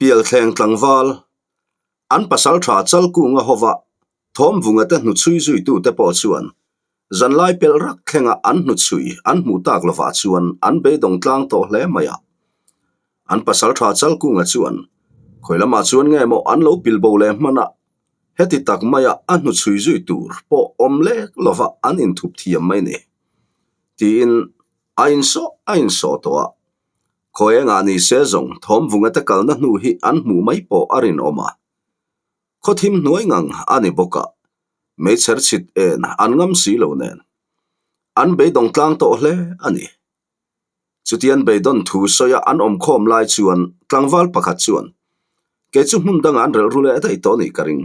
Pialthleng tlangval, an pasaltha Chalkunga hova Thawmvunga te hnuchhui zuitute pawh chuan zanlai pelh rak thlenga an hnuchhui an hmuh tak lovah chuan an beidawng tlang tawh hle mai a. An pasaltha Chalkunga chuan khawi lamah chuan nge maw an lo pilbo leh hman a, heti tak maia a hnuchhui zui tur pawh awm lek lova an inthup thiam mai ni tiin a insawh a insawh tawh a. Khawi engah ni se zawng Thawmvunga te kalna hnu hi an hmuh mai pawh a rinawm a. Khawthim hnuai ngang a ni bawk a, meichher chhit en an ngam si lo nen. An beidawng tlang tawh hle a ni. Chutian beidawn thu sawia an awm khawm lai chuan tlangval pakhat chuan, Kei chu hmun dangah an relh ru leh daih tawh a nih ka ring.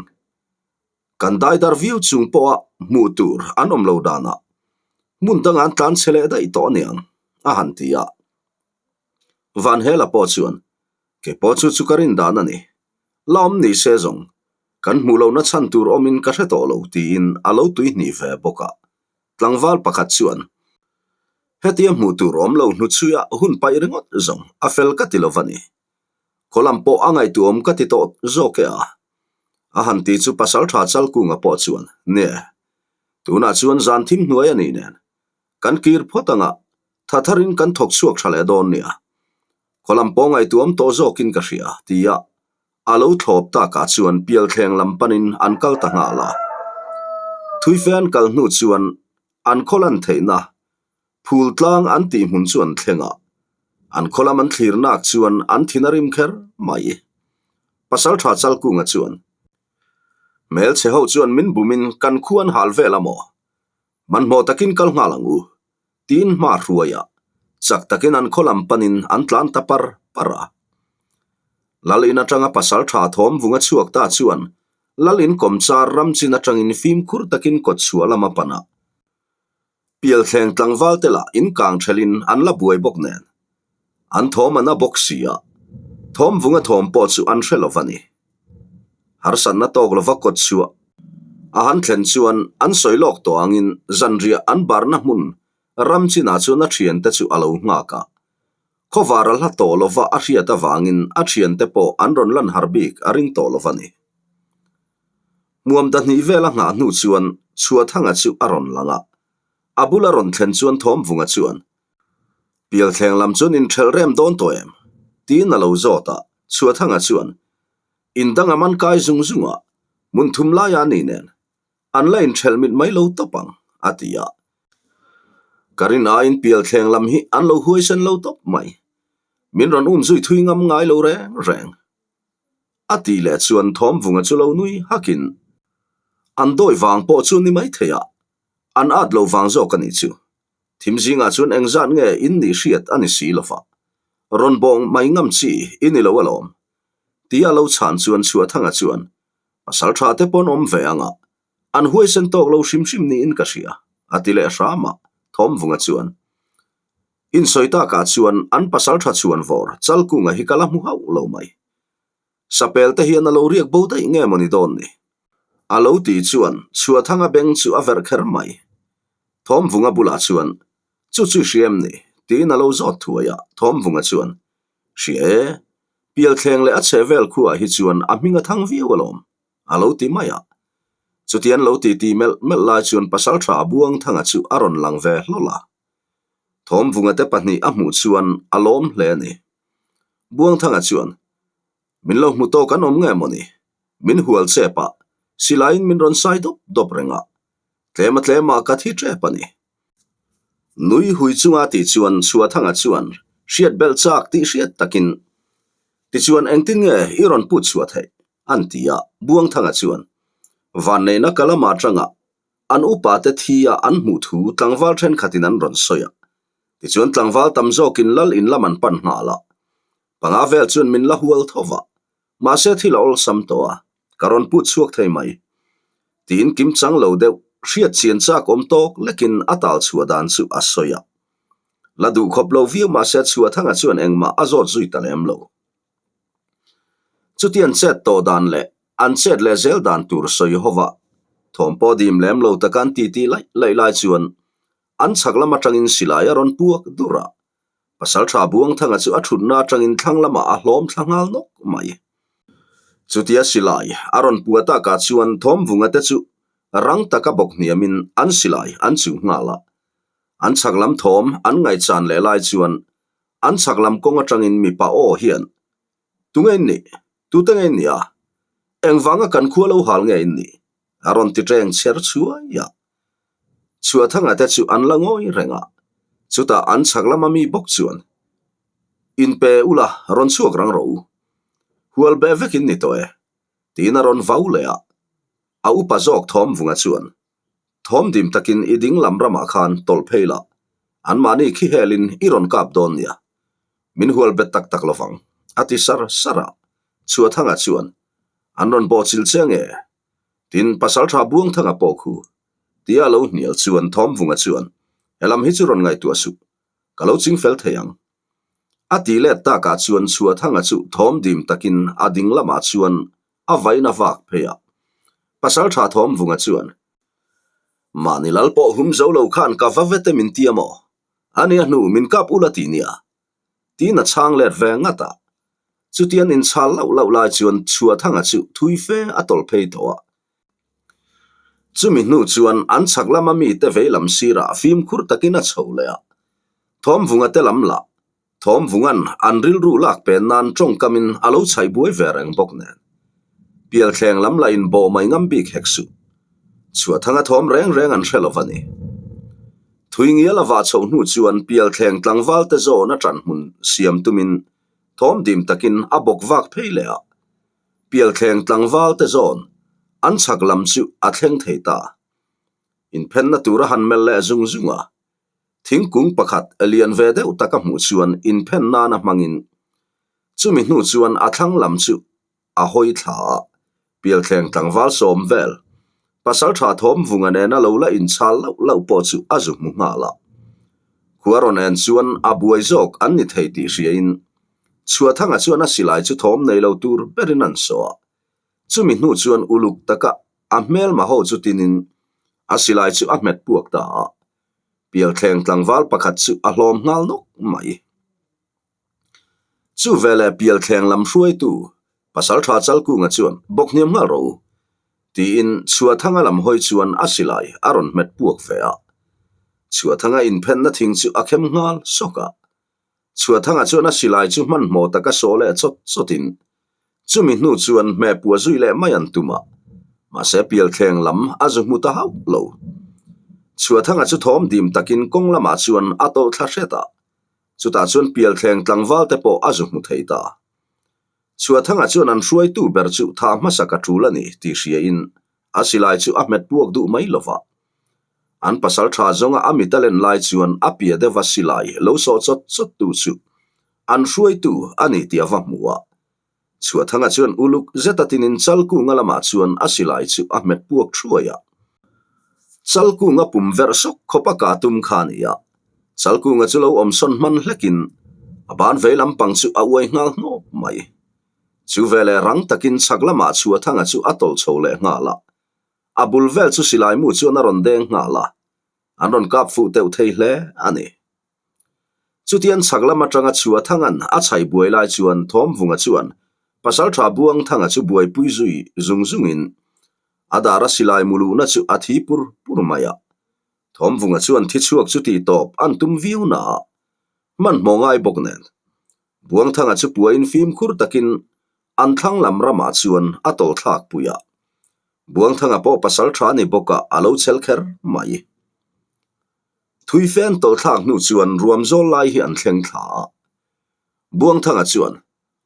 Kan daidar viau chung pawha hmuh tur an awm lo danah hmun dangah an tlan chhe leh daih tawh a niang, a han ti a. Vanhela pawh chuan, Kei pawh chu chu ka rin dan a ni. La awm ni se zawng, kan hmuh lohna chhan tur awmin ka hre tawh lo tiin a lo tuihnih ve bawk a. Tlangval pakhat chuan, Hetia hmuh tur awm lo hnuchhuia hun paih ringawt zawng a fel ka ti lo va ni. Khaw lam pawh a ngaihtuahawm ka ti tawh zawk e a. A han ti chu Pasaltha Chalkunga pawh chuan, Nia, tunah chuan zan thim hnuai a nih nen, kan kir phawt anga tha tharin kan thawk chhuak tha leh dawn nia. Khaw lam pawh ngaihtuahawm tawh zawkin ka hria, tia a lo thlawp takah chuan pialthleng lam panin an kal ta nghal a. Thuife an kal hnu chuan an khaw lan theihna phul tlang an tih hmun chu an thleng a, an khaw lam an thlir nak chuan an thin a rim kher mai. Pasaltha Chalkunga chuan, Hmelchhe ho chuan min bumin kan khu an hal vel a maw? Hmanhmawh takin kal nghal ang u, tiin hma hruai a, chak takin an khaw lam panin an tlan ta par par a. Lal in atanga pasal tha thawm vunga chhuak ta chuan Lal in kawmchar ram chin atangin fimkhur takin kawt chhuah lam a pan a. Pialthleng tlangval te lah in kang thelin an la buai bawk nen. An thawm an a bawk si a, thawm vunga thawm pawh chu an hre lo va ni. Harsatna tawk lova kawt chhuah a han thlen chuan an sawi lawk tawh angin zanriah an barna hmun ram chinah chuan a thiante chu a lo nghak a. Khawvar a hla tawh lova a hriat avangin a thiante pawh an rawn lan har bik a ring tawh lo va ni. Hmuam dahnih vel a nghah hnu chuan Chhuathanga chu a rawn lang a, a bula rawn thlen chuan Thawmvunga chuan Pialthleng lam chuan inthelh rem dawn tawh em? tiin a lo zawt a, Chhuathanga chuan In dang a man kai zung zung a, hmun thum laia a ni nen an la inthelh mit mai lo tawp ang, a ti a. Ka rin aiin pialthleng lam hi an lo huaisen lo tawp mai. Min rawn um zui thui ngam ngai lo reng reng. A tih leh chuan Thawmvunga chu lo nui hakin, An dawi vang pawh chu ni maithei a, an at lo vang zawk a nih chu. Thim zingah chuan engzat nge in nih hriat a ni si lova, rawn bawng mai ngam chi i ni lo alawm. Tia lo chhan chuan Chhuahthanga chuan, Pasal tha te pawn awm ve anga, an huaisen tawk lo hrim hrim niin ka hria, a ti leh hram a, Thawmvunga chuan. Insawi takah chuan an pasal tha chhuan vawr Chalkunga hi ka la hmu hauh lo mai. Sapel te hian a lo riak bo daih nge maw ni dawn ni? A lo ti chuan Chhuahthanga beng chu a verh kher mai. Thawmvunga bulah chuan, Chu chu i hria em ni? tiin a lo zawt thuai a, Thawmvunga chuan, Hria e, pialthleng leh a chhe vel khuaah hi chuan a hming a thang viau alawm, a lo ti mai a. Chutian lo titi melh melh lai chuan Pasaltha Buangthanga chu a rawn lang ve hlawl a. Thawmvunga te pahnih a hmuh chuan a lawm hle a ni. Buangthanga chuan, Min lo hmu tawk an awm nge mawni? Min hual chep a, silaiin min rawn sai dawp dawp reng a. Tlema tlema ka thi tep a ni. Nui hui chunga tih chuan Chhuathanga chuan hriat belh chak tih hriat takin, Tichuan engtin nge i rawn put chhuah theih? an ti a. Buangthanga chuan, Vanneihna ka lama atanga an upa te thi a an hmuh thu tlangval thenkhatin an rawn sawi a. Tichuan tlangval tam zawkin lal in lam an pan nghal a. Panga vel chuan min la hual tho va. Mahse thil a awlsam tawh a, ka rawn put chhuak thei mai. Tiin kim chang lo deuh, hriat chian chak awm tawk lekin a tal chhuah dan chu a sawi a. La duh khawp lo viau mahse Chhuahthanga chuan engmah a zawt zui ta lem lo. Chuti an chet tawh dan leh an chet leh zel dan tur sawi hova thawm pawh dim lem lo taka an titi laih laih lai chuan an chhak lam atangin silai a rawn puak dur a. Pasaltha Buangthanga chu a thutna atangin thlang lamah a hlawm thla nghal nawk mai. Chutia silai a rawn pua takah chuan Thawmvunga te chu rang taka bawk hniamin an silai an chuh nghal a. An chhak lam thawm an ngaihchan leh lai chuan an chhak lam kawng atangin mipa aw hian, Tunge in nih? Tute nge in nih a? Engvanga kan khua lo hal nge in nih? A rawn ti teng chher chhuai a. Chhuahthanga te chu an la ngawi reng a, chutah an chhak lama mi bawk chuan, Inpe ula, rawn chhuak rang rawh u. Hual beh vek in ni tawh e, tiin a rawn vau leh a. A upa zawk Thawmvunga chuan, Thawm dim takin i ding lam ramah khan tawlh phei la, anmahni khi helin i rawn kap dawn nia. Min hual bet tak tak lovang, a ti sar sar a. Chhuahthanga chuan, An rawn bawhchilh che nge? Tin, Pasaltha Buangthanga pawh khu, tia a lo hnial chuan Thawmvunga chuan, Helam hi chu rawn ngaihtuah suh, ka lo ching fel thei ang. A tih let takah chuan Chhuahthanga chu thawm dim takin a ding lamah chuan a vain a vak phei a. Pasaltha Thawmvunga chuan, Mahni lal pawh hum zo lo khan ka va vete min ti a maw? Ania hnu min kap ula ti nia. Tiin a chhang let ve ngat a. Chutian inchhal lauh lauh lai chuan Chhuahthanga chu thui fe a tawlh phei tawh a. Chumi hnu chuan an chhak lama mite vei lam sirah fimkhur takin a chho leh a. Thawmvunga te lam lah Thawmvunga'n an rilru lak pen nan tawngkamin a lo chhaih buai ve reng bawk nen. Pialthleng lam lah in bawh mai ngam bik hek suh. Chhuahthanga thawm reng reng an hre lo va ni. Thui ngial a vah chhoh hnu chuan Pialthleng tlangval te zawn a ṭan hmun siam tumin thawm dim takin a bawk vak phei leh a. Pialthleng tlangval te zawn an chhak lam chu a thleng thei ta. Inphenna tur a han melh leh zung zung a. Thingkung pakhat lian ve deuh tak a hmuh chuan inphen nana hmangin chumi hnu chuan a thlang lam chu a hawi thla a, Pialthleng tlangval sawm vel Pasaltha Thawmvunga nena lo la inchhal lauh lauh pawh chu a zu hmu nghal a. Khua rawn en chuan a buai zawk an ni thei tih hriain Chhuahthanga chuan a silai chu thawm nei lo tur berin an saw a. Chumi hnu chuan uluk taka a hmelma ho chu tinin a silai chu a hmet puak ta a. Pialthleng tlangval pakhat chu a hlawm nghal nawk mai. Chu veleh Pialthleng lam hruaitu Pasaltha Chalkunga chuan bawk hniam nghal rawh u tiin Chhuahthanga lam hawi chuan a silai a rawn hmet puak ve a. Chhuahthanga inphenna thing chu a khem nghal sawk a. Chhuahthanga chuan a silai chu hmanhmawh taka saw leh chawt chawtin chumi hnu chuan hmehpua zui leh mai an tum a, mahse Pialthleng lam a zu hmu ta hauh lo. Chhuahthanga chu thawm dim takin kawng lamah chuan a tawlh thla hret a, chutah chuan Pialthleng tlangval te pawh a zu hmu thei ta. Chhuahthanga chuan an hruaitu ber chu tha hmasa ka tul a ni tih hriain a silai chu a hmet puak duh mai lo va. An pasal tha zawnga a mit a len lai chuan a pia deuha silai lo sawh chawt chawt tu chu an hruaitu a ni tih a va hmu a. Chhuahthanga chuan uluk zeta tinin Chalkunga lamah chuan a silai chu a hmet puak thuai a. Chalkunga pum verh sawk khawp a kah tum kha a ni a. Chalkunga chu lo awm sawn hman hlekin a ban vei lampang chu a uai nghal hnawp mai. Chu veleh rang takin chhak lamah Chhuahthanga chu a tawlh chho leh nghal a. A bul vel chu silai mu chuan a rawn deng nghal a, an rawn kap fuh teuh thei hle a ni. Chutian chhak lam atanga Chhuathanga'n a chhai buai lai chuan Thawmvunga chuan Pasaltha Buangthanga chu buaipui zui zung zungin a dara silai mu luhna chu a thi pur pur mai a. Thawmvunga chuan thi chhuak chu tih tawp an tum viau na a, hmanhmawh ngai bawk nen Buangthanga chu puain fimkhur takin an thlang lam ramah chuan a tawlhthlak pui a. Buangthanga pawh pasal tha ni bawkah a lo chel kher mai. Thuife an tawlhthlak hnu chuan ruam zawl lai hi an thleng thla a. Buangthanga chuan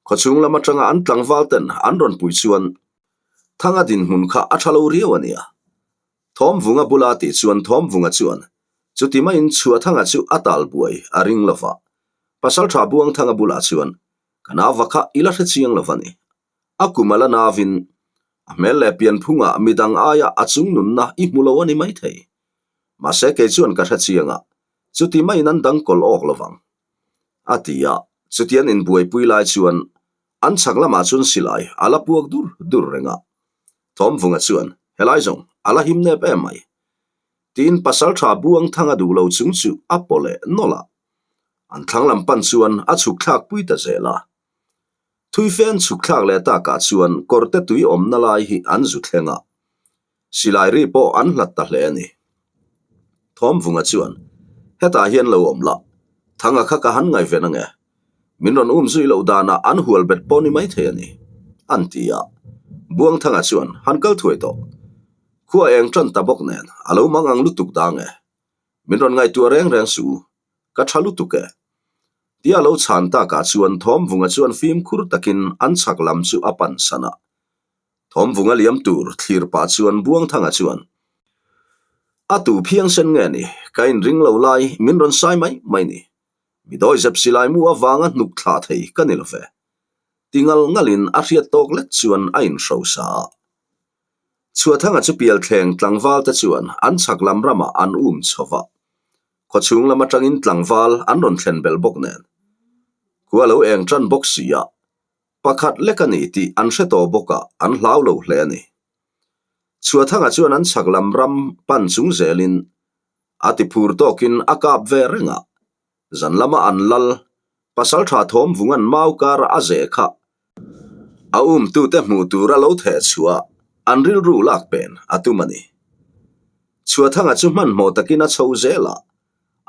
khawchhung lam atanga an tlangval ten an rawn pui chuan Thanga dinhmun kha a tha lo riau a nia. Thawmvunga bula tih chuan Thawmvunga chuan chuti maiin Chhuahthanga chu a tal buai a ring lova. Pasaltha Buangthanga bulah chuan Ka nauva kha i la hre chiang lo va ni. A kum a la nauvin a hmel leh pianphungah midang aia a chung nunna i hmu lo a ni maithei. Mahse kei chuan ka hre chiang a, chuti maiin an dang kawl awk lo vang. A ti a, chutian inbuaipui lai chuan an chhak lamah chuan silai a la puak dur dur reng a. Thawmvunga chuan, Helai zawng, a la him nep em mai. Tiin Pasaltha Buangthanga duh lo chung chu a paw leh nawlh a. An thlang lam pan chuan a chhuk thlak pui ta zel a. Thui fe an chhuk thlak leh takah chuan kawrte tui awmna lai hi an zu thleng a, silai ri pawh an hlat ta hle a ni. Thawmvunga chuan, Hetah hian lo awm la, Thanga kha ka han ngaihven ange. Min rawn um zui loh danah an hual bet pawh ni maithei a ni, an ti a. Buangthanga chuan, Han kal thuai tawh. Khua eng tan ta bawk nen, a lo mang ang lutuk dang e. Min rawn ngaihtuah reng reng suh u, ka tha lutuk e. Tia lo chhan takah chuan Thawmvunga chuan fimkhur takin an chhak lam chu a pan san a. Thawmvunga liam tur thlir pah chuan Buangthanga chuan, A tu phiangsen nge ni, ka inring lo lai min rawn sai mai mai ni. Mi dawizep silai mu avanga hnuk thlah thei ka ni lo ve. Ti ngal ngalin a hriat tawk lek chuan a inhrosa a. Chhuahthanga chu pialthleng tlangval te chuan an chhak lam ramah an um chho va. Khawchhung lam atangin tlangval an rawn thlen belh bawk nen. Khua lo eng tan bawk si a, pakhat lek a ni tih an hre tawh bawk a, an hlau lo hle a ni. Chhuahthanga chuan an chhak lam ram pan chung zelin a ti phur tawkin a kap ve reng a, zan lama an lal Pasaltha Thawmvunga'n mau kara a zeh kha a umtute hmuh tura lo theh chhuah an rilru lak pen a tum a ni. Chhuahthanga chu hmanhmawh takin a chho zel a,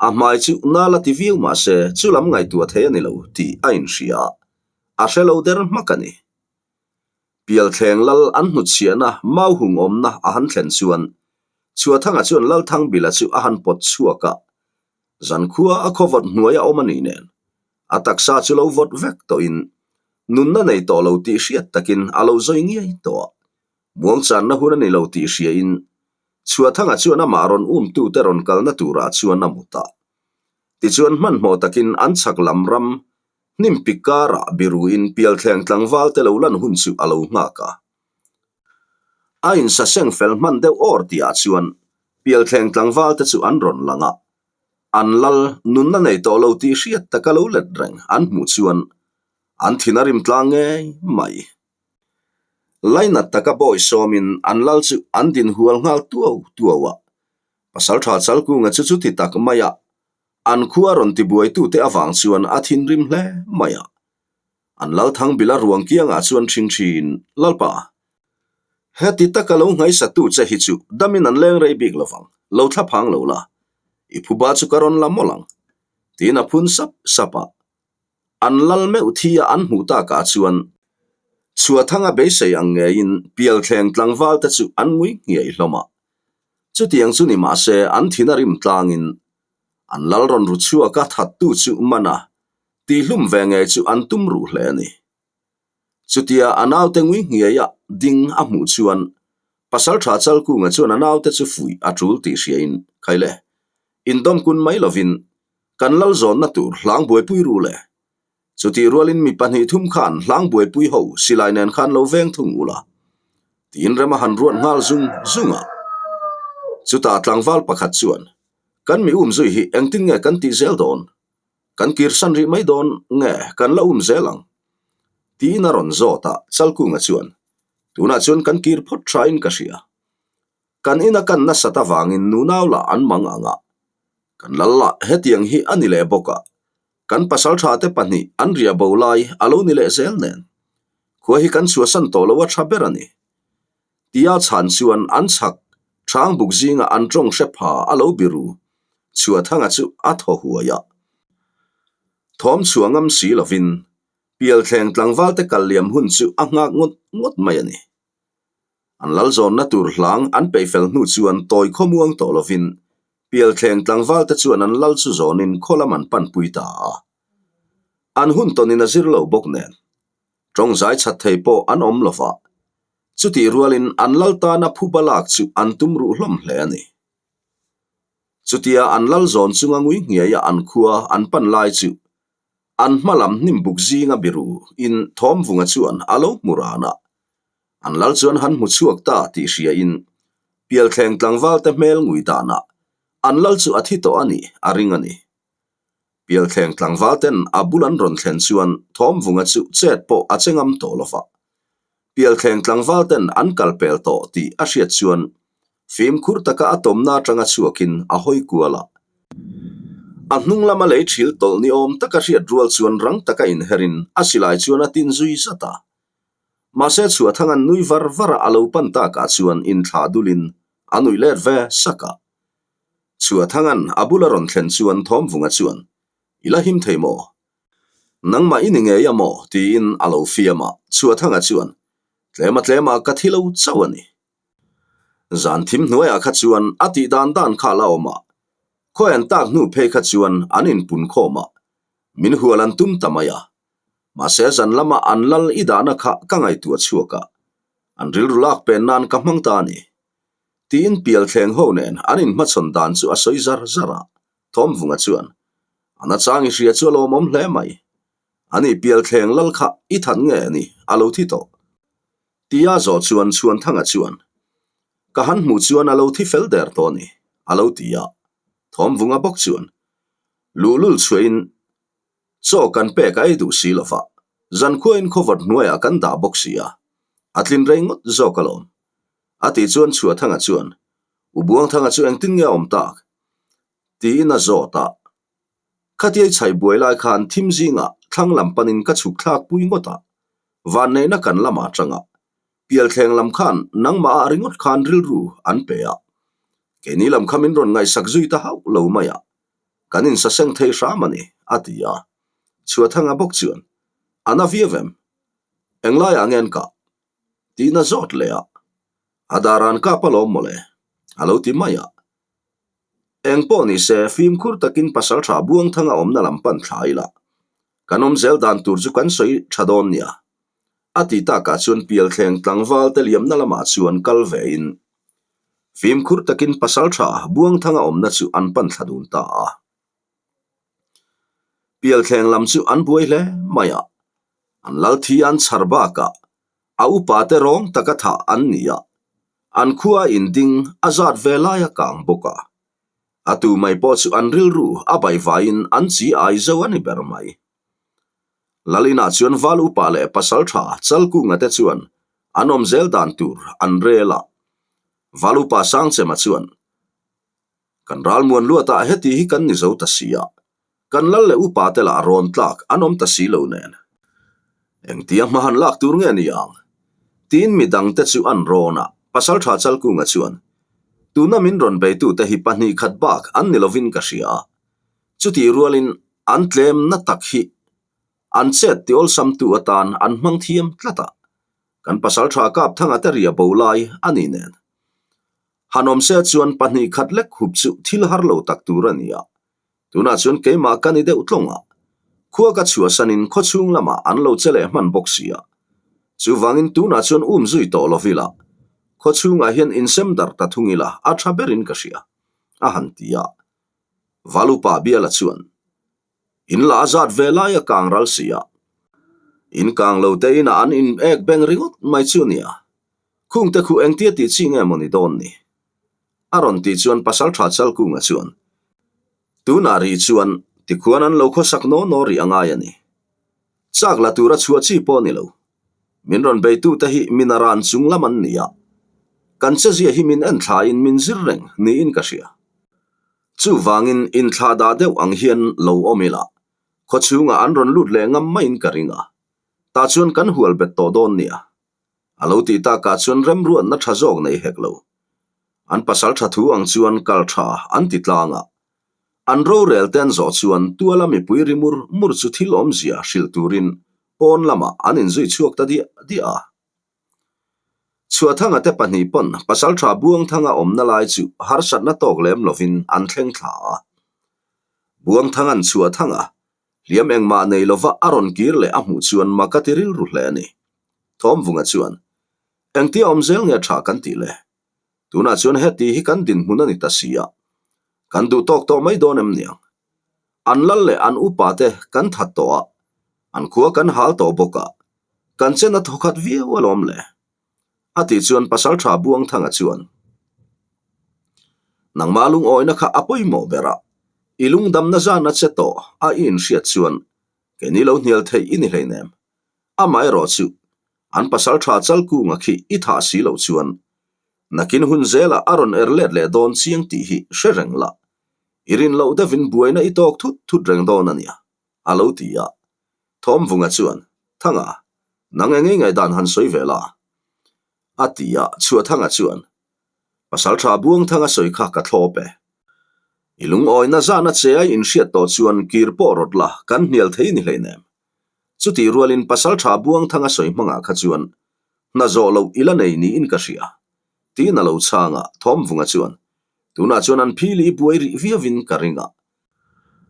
a hmai chu nal a ti viau mah se chu lam ngaihtuah thei a ni lo tih a inhria a, a hre lo der hmak a ni. Pialthleng lal an hnutchhiahna mau hung awmna a han thlen chuan Chhuahthanga chuan Lalthangbila chu a han pawt chhuak a, Zankhua a khawvawt hnuai a awm a nih nen, a taksa chu lo vawt vek tawhin nunna nei tawh lo tih hriat takin a lo zawi ngiai tawh a. Muangchanna hun a ni lo tih hriain Chhuahthanga chuan amah rawn umtute rawn kalna turah chuan a mu ta. Tichuan hmanhmawh takin an chhak lam ram hnim pik karah biruin pialthleng tlangval te lo lan hun chu a lo nghak a. A insaseng fel hman deuh awr tihah chuan Pialthleng tlangval te chu an rawn lang a, an lal nunna nei tawh lo tih hriat taka lo let reng an hmuh chuan an thin a rim tlang ngei mai. Lainat taka bawi sawmin an lal chu an din hual nghal tuau tuau a, Pasaltha Chalkunga chu chuti tak maia an khua rawn tibuaitute avang chuan a thinrim hle mai a. An Lalthangbila ruang kiangah chuan ṭhing ṭhin, Lalpa, heti taka lo nghaisatu che hi chu damin an leng rei bik lovang, lo thla phang lo la, i phuba chu ka rawn la mawlh ang, tiin a phun sap sap a. An lal meuh thi a an hmuh takah chuan Chhuahthanga beisei ang ngeiin Pialthleng tlangval te chu an ngui nghiai hlawm a. Chutiang chu ni mahse an thin a rim tlangin an lal rawn ru chhuak a thattu chu man a, Tihlum ve ngei chu an tum ruh hle a ni. Chutia a naute ngui nghiaia ding a hmuh chuan Pasaltha Chalkunga chuan a naute chu fuih a tul tih hriain, Khaile, indawmkun mai lovin kan lal zawnna tur hlang buaipui ru le. Chutih rualin mi pahnih thum khan hlang buaipui ho silai nen khan lo veng thung ula, tiin rem a han ruat nghal zung zung a. Chutah tlangval pakhat chuan, Kan mi umzui hi engtin nge kan tih zel dawn? Kan kirsan rih mai dawn nge kan la um zel ang? Tiin a rawn zawt a, Chalkunga chuan, Tunah chuan kan kir phawt thain ka hria. Kan ina kan nasat avangin nunau lah an mang ang a, kan lal lah hetiang hi a ni leh bawk a, kan pasaltha te pahnih an riah bo lai a lo ni leh zel nen. Khua hi kan chhuahsan tawh lo a tha ber a ni. Tia chhan chuan an chhak ṭhang buk zingah an ṭawng hre pha a lo biru Chhuahthanga chu a thaw huai a. Thawm chhuah ngam si lovin Pialthleng tlangvalte kal liam hun chu a nghak ngawt ngawt mai a ni. An lal zawnna tur hlang an peih fel hnu chuan tawi khawmuang tawh lovin Pialthleng tlangvalte chuan an lal chu zawnin khaw lam an panpui ta a. An hun tawnin a zir lo bawk nen Tawng zai chat thei pawh an awm lo va, chutih rualin an lal tana phuba lak chu an tum ruh hlawm hle a ni. Chutia an lal zawn chunga ngui nghiaia an khua an pan lai chu an hma lam hnim buk zinga biru in Thawmvunga chuan a lo hmu ran a, an lal chuan han hmu chhuak ta tih hriain Pialthleng tlangvalte hmel ngui danah an lal chu a thi tawh a nih a ring a ni. Pialthleng tlangval ten a bul an rawn thlen chuan Thawmvunga chu chet pawh a che ngam tawh lo va. Pialthleng tlangval ten an kal pel tawh tih a hriat chuan fimkhur taka a tawmna atanga chhuakin a hawi kual a. A hnung lama lei thil tawlh ni awm taka hriat rual chuan rang taka inherin a silai chuan a tin zui zat a. Mahse Chhuahthanga'n nui var var a a lo pan takah chuan inthlah dulin a nuih let ve sak a. Chhuahthanga'n a bula rawn thlen chuan Thawmvunga chuan, I la him thei maw? Nangmah i ni ngei a maw? tiin a lo fiam a. Chhuathanga chuan, Tlema tlema ka thi lo chauh a ni. Zan thim hnuaiah kha chuan a tih dan dan kha a la awm a, khawi an tak hnu phei kha chuan an inpun khawm a, min hual an tum ta mai a. Mahse zan lama an lal i dahna kha ka ngaihtuah chhuak a, an rilru lak pen nan ka hmang ta a ni. Tiin pialthleng ho nen an inhmachhawn dan chu a sawi zar zar a, Thawmvunga chuan, A nachang i hria chu a lawmawm hle mai. Ani pialthleng lal kha i that nge a ni, a lo thi tawh. Tia zawh chuan Chhuanthanga chuan, Ka han hmuh chuan a lo thi fel der tawh a ni, a lo ti a. Thawmvunga bawk chuan, Luhlul chhuahin chaw kan pek a ei duh si lo va, zankhuain khawvawt hnuaiah kan dah bawk si a, a tlin rei ngawt zawk alawm. A tih chuan Chhuathanga chuan, U Buangthanga chu engtin nge a awm tak? Tiin a zawt a. Khatiai chhaih buai lai khan thim zingah thlang lam panin ka chhuk thlak pui ngawt a. Vanneihna kan lamah atanga pialthleng lam khan nangmah ah ringawt khan rilru an pe a. Keini lam kha min rawn ngaihsak zui ta hauh lo mai a. Kan insaseng thei hram a ni, a ti a. Chhuathanga bawk chuan, A na viau em? Englaiah nge an kah? Tiin a zawt leh a. A dar an kap alawm mawle, a lo ti mai a. Eng pawh ni se, fimkhur takin pasaltha Buangthanga awmna lam pan thla ila, kan awm zel dan tur chu kan sawi tha dawn nia. A ti takah chuan pialthleng tlangval te liamna lamah chuan kal vein fimkhur takin pasaltha Buangthanga awmna chu an pan thla dun ta a. Pialthleng lam chu an buai hle mai a, an lal thi an chhar bakah a upa te rawng taka thah an ni a, an khua inding a zat ve lai a kang bawk a. A tu mai pawh chu an rilru a baihvaiin an chi ai zo a ni ber mai. Lalina chuan val upa leh pasal tha Chalkunga te chuan an awm zel dan tur an rel a. Val upa Sangchema chuan, Kan ralmuan luatah heti hi kan ni zo ta si a, kan lal leh upa te lah rawn tlak an awm ta si lo nen. Engtia hma han lak tur nge ni ang? Tiin mi dangte chu an rawn a, Pasaltha Chalkunga chuan, Tuna min rawn beitute hi pahnih khat bak an ni lovin ka hria a, chutih rualin an tlemna tak hi an chet ti awlsamtu atan an hmang thiam tlat a, kan Pasaltha Kapthanga te ria bo lai a ni nen. Han awm se chuan pahnih khat lek hup chu thil har lo tak tur a ni a, tunah chuan keimah ka ni deuh tlawng a, khua ka chhuahsanin khawchhung lamah an lo che leh hman bawk si a, chuvangin tunah chuan um zui tawh lo ila, khawchhungah hian insem darh ta thung ila a tha berin ka hria, a han ti a. Valupa biala chuan, In la a zat ve lai a kang ral si a, in kang lo te inah an in ek beng ringawt mai chu nia, Khungte khu engtia tih chi nge maw ni dawn ni? A rawn tih chuan Pasaltha Chalkunga chuan, Tunah rih chuan tikhuan an lo khawsak naw naw rih a ngai a ni. Chak la tura chhuah chi pawh a ni lo. Min rawn beitute hi min a ran chung lam an ni a, kan chezia hi min en thlain min zir reng niin ka hria. Chuvangin inthlah dah deuh ang hian lo awm ila, khawchhungah an rawn lut leh ngam maiin ka ring a, tah chuan kan hual bet tawh dawn nia. A lo tih takah chuan remruatna tha zawk nei hek lo. An pasal tha thu ang chuan kal tha an ti tlang a. An rorel te an zawh chuan tuala mipui ri mur mur chu thil awmzia hrilh turin pawn lamah an inzui chhuak ta diah diah a. Chhuahthanga te pahnih pawn pasal tha Buangthanga awmna lai chu harsatna tawk lem lovin an thleng thla a. Buangthanga'n Chhuahthanga Hliam engmah nei lova a rawn kir leh a hmuh chuan mak a ti rilru hle a ni. Thawmvunga chuan, Engtia awm zel nge tha kan tih le? Tunah chuan heti hi kan dinhmun a ni ta si a, kan duh tawk tawh mai dawn em niang? An lal leh an upa te kan that tawh a, an khua kan hal tawh bawk a, kan chen a thawkhat viau alawm le. A tih chuan Pasaltha Buangthanga chuan, Nangmah lungawina kha a pawimawh ber a, i lungdamna zan a che tawh a i inhriat chuan keini lo hnial theih i ni hleinem. Amaherawh chu, an Pasaltha Chalkunga khi i thah si loh chuan nakin hun zelah a rawn er let leh dawn chiang tih hi hre reng la. I rin loh deuhin buaina i tawk thut thut reng dawn a nia, a lo ti a. Thawmvunga chuan, Thanga, nang eng ei ngaihdan han sawi ve la? A ti a, Chhuahthanga chuan, Pasalṭha Buangthanga sawi kha ka thlawp e. I lungawina zahna che a inhriat tawh chuan kir pawh rawt la, kan hnial thei ni hleinem. Chutih rualin Pasalṭha Buangthanga sawi hmangah kha chuan hna zawh loh i la nei niin ka hria. Tiin a lo chhang a, Thawmvunga chuan, Tunah chuan an phili i buai rih viauin ka ring a.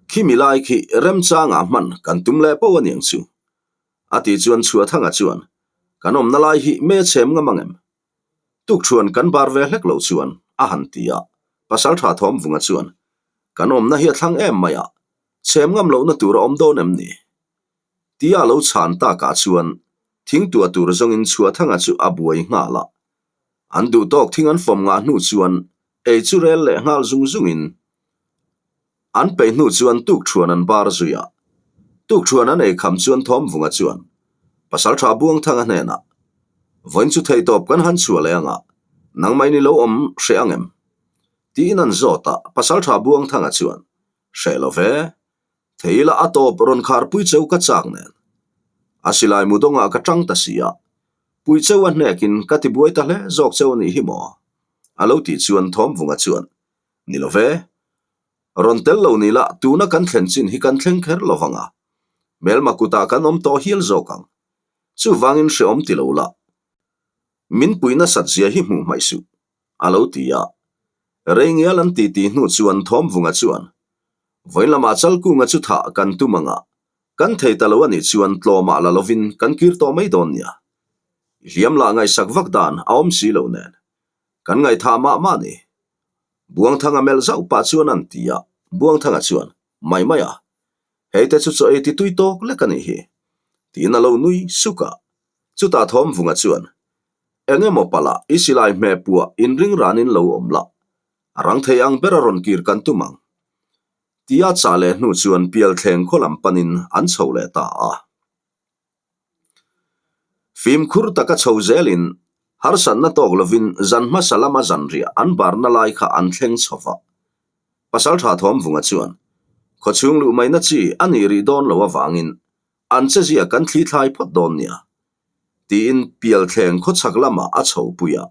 Khimi lai khi remchangah hman kan tum leh poh aniang chu. A tih chuan Chhuahthanga chuan, Kan awmna lai hi me chhem ngam ang em? Tukṭhuan kan bar ve hlek loh chuan a han ti a, Pasalṭha Thawmvunga chuan, Kan awmna hi a thlang em mai a, chhem ngam lohna tur a awm dawn em ni? Tia a lo chhan takah chuan thingtuah tur zawngin Chhuahthanga chu a buai nghal a. An duhtawk thing an fawm ngah hnu chuan ei chu rel leh nghal zung zungin An peih hnu chuan tukṭhuan an bar zui a. Tukṭhuan an ei kham chuan Thawmvunga chuan Pasalṭha Buangthanga hnenah, Vawiin chu theihtawp kan han chhuah leh anga, nangmah in i lo awm hreh ang em? Tiin an zawt a, Pasalṭha Buangthanga chuan, Hreh lo ve, thei ila a tawp rawn kharpui cheu ka chak nen. A silai mu dawngah ka ṭang ta si a, pui cheu a hnekin ka tibuai ta hle zawk cheu a nih hi maw? A lo tih chuan Thawmvunga chuan, Ni lo ve. Rawn tel lo ni la, tuna kan thlen chin hi kan thleng kher lo vang a. Hmelma kutah kan awm tawh hial zawk ang. Chuvangin hreawm ti lo la. Min pui nasat zia hi hmuh hmaih suh, a lo ti a. Rei ngial an ti tih hnu chuan Thawmvunga chuan, Vawiin lamah Chalkunga chu thah kan tum ang a, kan thei ta lo a nih chuan tlawmah la lovin kan kir tawh mai dawn nia. I hliam lah ngaihsak vak dan a awm si lo nen. Kan ngaihthah mah mah ni. Buangthanga melh zauh pah chuan an ti a, Buangthanga chuan, Mai mai a, hei te chu chaw ei ti tui tawk lek a nih hi, tiin a lo nui suk a. Chutah Thawmvunga chuan, Eng emaw palh ah i silai hme puah inring ranin lo awm la, a rang thei ang ber a rawn kir kan tum ang, tia chah leh hnu chuan Pialthleng khaw lam panin an chho leh ta a. Fimkhur taka chho zelin harsatna tawk lovin zan hmasa lama zanriah an barna lai kha an thleng chho va. Pasaltha Thawmvunga chuan, Khawchhung luh maina chi a nih rih dawn lo avangin an chezia kan thli thlai phawt dawn nia, tiin Pialthleng khawchhak lamah a chho pui a.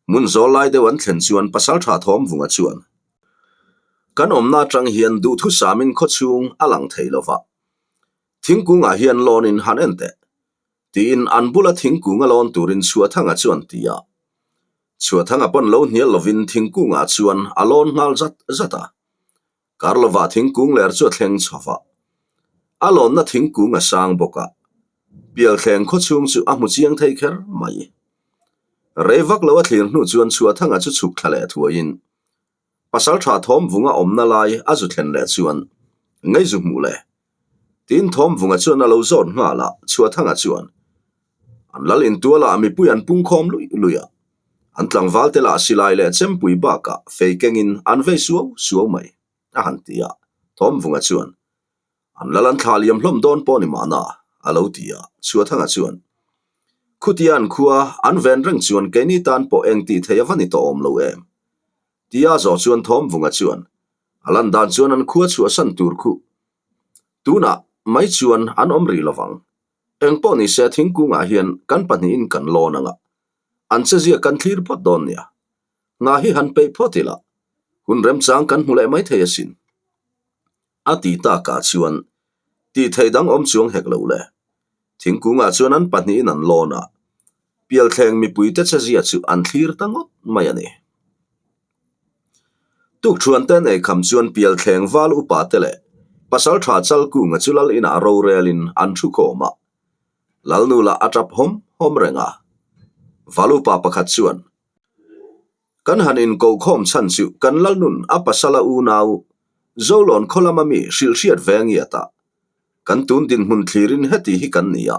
Hmun zawl lai deuh an thlen chuan Pasaltha Thawmvunga chuan, Kan awmna atang hian duhthusamin khawchhung a lang thei lo va. Thingkungah hian lawnin han en teh, tiin an bula thingkung a lawn turin Chhuahthanga chuan ti a. Chhuahthanga pawn lo hnial lovin thingkungah chuan a lawn nghal zat zat a. Kar lovah thingkung ler chu a thleng chho va. A lawnna thingkung a sang bawk a, Pialthleng khawchhung chu a hmu chiang thei kher mai. Rei vak lo a thlir hnu chuan Chhuahthanga chu chhuk thla leh thuaiin Pasalṭha Thawmvunga awmna lai a zu thlen leh chuan ngei zu hmuh le? Tiin Thawmvunga chuan a lo zawt nghal a, Chhuahthanga chuan an lal intualah mipui an pungkhawm luih luih a, an tlangval te lah silai leh chempui bakah fei kengin an vei suau suau mai a han ti a, Thawmvunga chuan An lal an thlah liam hlawm dawn pawh ni mahna, a lo ti a, Chhuahthanga chuan, Khutia an khua an ven reng chuan keini tan pawh eng tih theih a va ni tawh awm lo em? Tia zawh chuan Thawmvunga chuan, A lan dan chuan an khua chhuahsan tur khu tunah mai chuan an awm rih lovang. Eng pawh ni se thingkungah hian kan pahnihin kan lawn anga an chezia kan thlir phawt dawn nia. Hna hi han peih phawt ila, hun remchang kan hmu leh maithei asin. A ti takah chuan tih theih dang awm chuang hek lo le. Thingkungah chuan an pahnihin an lawn a, Pialthleng mipuite chezia chu an thlir ta ngawt mai a ni. Tukṭhuan te nei kham chuan Pialthleng val upa te leh Pasalṭha Chalkunga chu lal inah rorelin an thu khawm a. Lalnu lah a ṭap hawm hawm reng a. Val upa pakhat chuan, Kan han inkohkhawm chhan chu kan Lalnun a pasala unau Zolawn khaw lama mi hrilhhriat ve ngiat a, kan tun dinhmun thlirin heti hi kan ni a.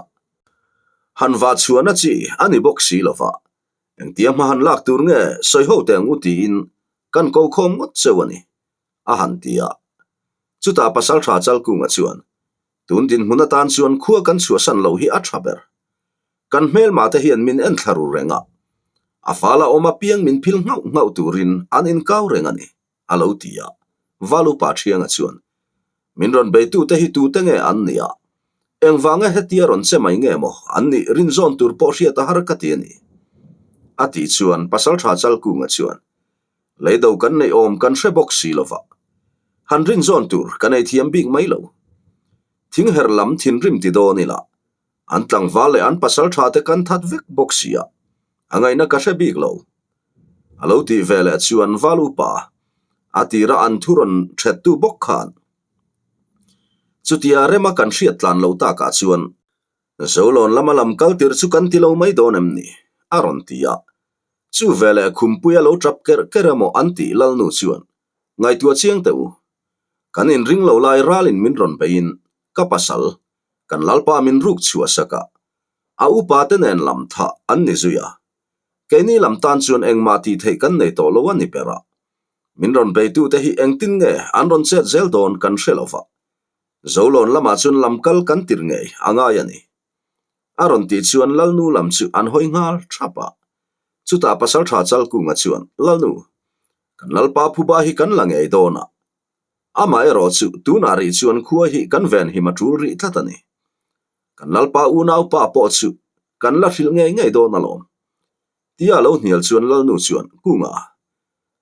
Han vah chhuahna chi a ni bawk si lova, engtia hma han lak tur nge sawi ho teh ang u tiin kan kokhawm ngawt cheu a ni, a han ti a. Chutah Pasalṭha Chalkunga chuan, Tun dinhmun atan chuan khua kan chhuahsan loh hi a ṭha ber. Kan hmelmah te hian min en thla ru reng a, a fala awm apiang min phil nghauh nghauh turin an inkau reng a ni, a lo ti a. Valupa Thianga chuan, Min rawn beitute hi tute nge an nih a? Engvanga hetia rawn che mai nge maw an nih rinzawn tur pawh hriat a har ka ti a ni. A tih chuan Pasaltha Chalkunga chuan, Leido kan neih awm kan hre bawk si lova, han rinzawn tur ka nei thiam bik mai lo. Thingher lam thinrim ti dawn ila, an tlangval leh an pasaltha te kan that vek bawk si a, a ngaihna ka hre bik lo. A lo tih ve leh chuan val upa a tira an thu rawn thettu bawk khan chutia rema kan hriat tlan lo takah chuan Zolawn lama lam kal tir chu kan ti lo mai dawn em ni? a rawn ti a. Chu veleh khumpuia lo tap kerh kerh emaw an tih Lalnu chuan ngaihtuah chiang teh u. Kan inring lo lai ralin min rawn beiin ka pasal kan Lalpa min ruk chhuah sak a, a upa te nen lam thah an ni zui a. Keini lam tan chuan engmah tih theih kan nei tawh lo a ni ber a. Min rawn beitute hi engtin nge an rawn chet zel dawn kan hre lo va. Zolawn lamah chuan lam kal kan tir ngei a ngai a ni. A rawn tih chuan Lalnu lam chu an hawi nghal thap a. Chutah Pasaltha Chalkunga chuan, Lalnu, kan Lalpa phuba hi kan la ngei dawn a. Amah erawh chu tunah rih chuan khua hi kan venhim a tul rih tlat a ni. Kan Lalpa unaupa pawh chu kan la hrilh ngei ngei dawn alawm. Tia lo hnial chuan Lalnu chuan, Kunga,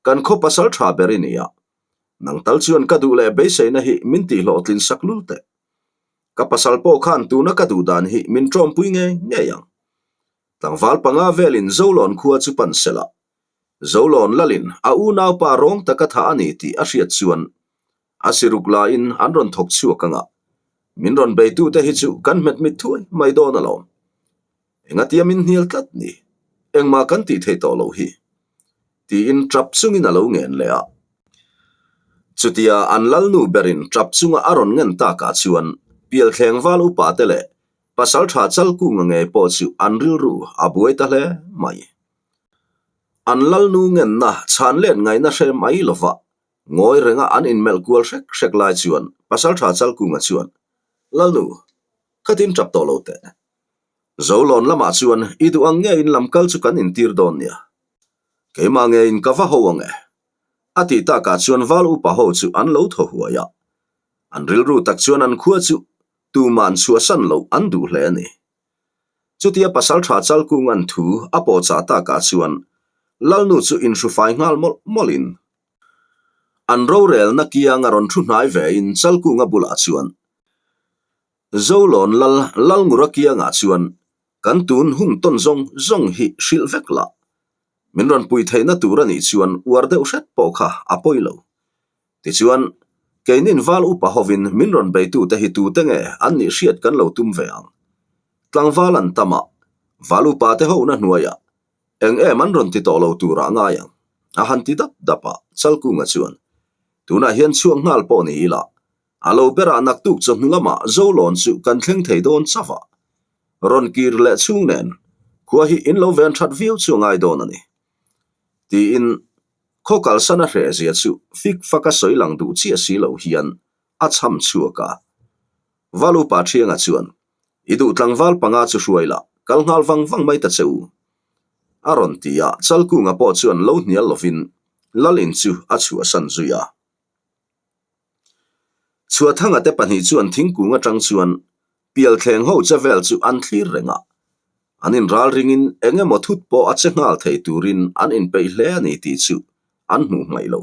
kan khaw pasal tha ber i ni a, nang tal chuan ka duh leh beiseina hi min tihhlawhtlin sak lul teh. Ka pasal pawh khan tuna ka duh dan hi min tawmpui ngei ngei ang. Tlangval panga velin Zolawn khua chu pan sela, Zolawn lalin a unaupa rawng taka tha a ni tih a hriat chuan a siruk laiin an rawn thawk chhuak ang a, min rawn beitute hi chu kan hmet mit thuai mai dawn alawm. Engatia min hnial tlat ni? Engmah kan tih theih tawh loh hi. Tiin tap chungin a lo ngen leh a. Chutia an lalnu berin tap chunga a rawn ngen takah chuan Pialthleng val upate leh Pasaltha Chalkunga ngei pawh chu an rilru a buai ta hle mai. An lalnu ngenna chhan let ngaihna hre mai lova ngawi renga an inmelh kual hrek hrek lai chuan Pasaltha Chalkunga chuan, Lalnu, khatin tap tawh lo teh. Zolawn lamah chuan i duh ang ngeiin lam kal chu kan intir dawn nia. Keimah ngeiin ka va ho ang e. A tih takah chuan val upa ho chu an lo thaw huai a. An rilru tak chuan an khua chu tuman chhuahsan loh an duh hle a ni. Chutia Pasaltha Chalkunga'n thu a pawhchah takah chuan Lalnu chu inhrufai nghal mawlh mawlhin an rorelna kianga rawn thu hnai vein Chalkunga bulah chuan Zolawn Lal Lalngura kiangah chuan kan tun hun tawn zawng zawng hi hrilh vek lah. Min rawn pui theihna tur a nih chuan uar deuh hret pawh kha a pawi lo. Tichuan, keinin val upa hovin min rawn beitute hi tute nge an nih hriat kan lo tum ve ang. Tlangval an tam a, val upate hona hnuaiah eng em an rawn ti tawh lo turah ngai ang, a han ti dap dap a, Chalkunga chuan, Tunah hian chhuak nghal pawh ni ila, a lo berah naktuk chawhnu lamah Zolawn chu kan thleng thei dawn chauh a, rawn kir leh chhung nen khua hi in lo ven that viau chu a ngai dawn a ni, tiin Khaw kalsan a hreh zia chu fik fak a sawi lang duh chiah si lo hian a chham chhuak a. Valupa Thianga chuan, I duh tlangval panga chu hruai la, kal nghal vang vang mai ta che u. A rawn ti a, Chalkunga pawh chuan lo hnial lovin Lalin chu a chhuahsan zui a. Chhuahthanga te pahnih chuan thingkung atang chuan pialthleng ho che vel chu an thlir reng a, an inral ringin eng emaw thut pawh a che nghal thei turin an inpeih hle a ni tih chu an hmuh hmaih lo.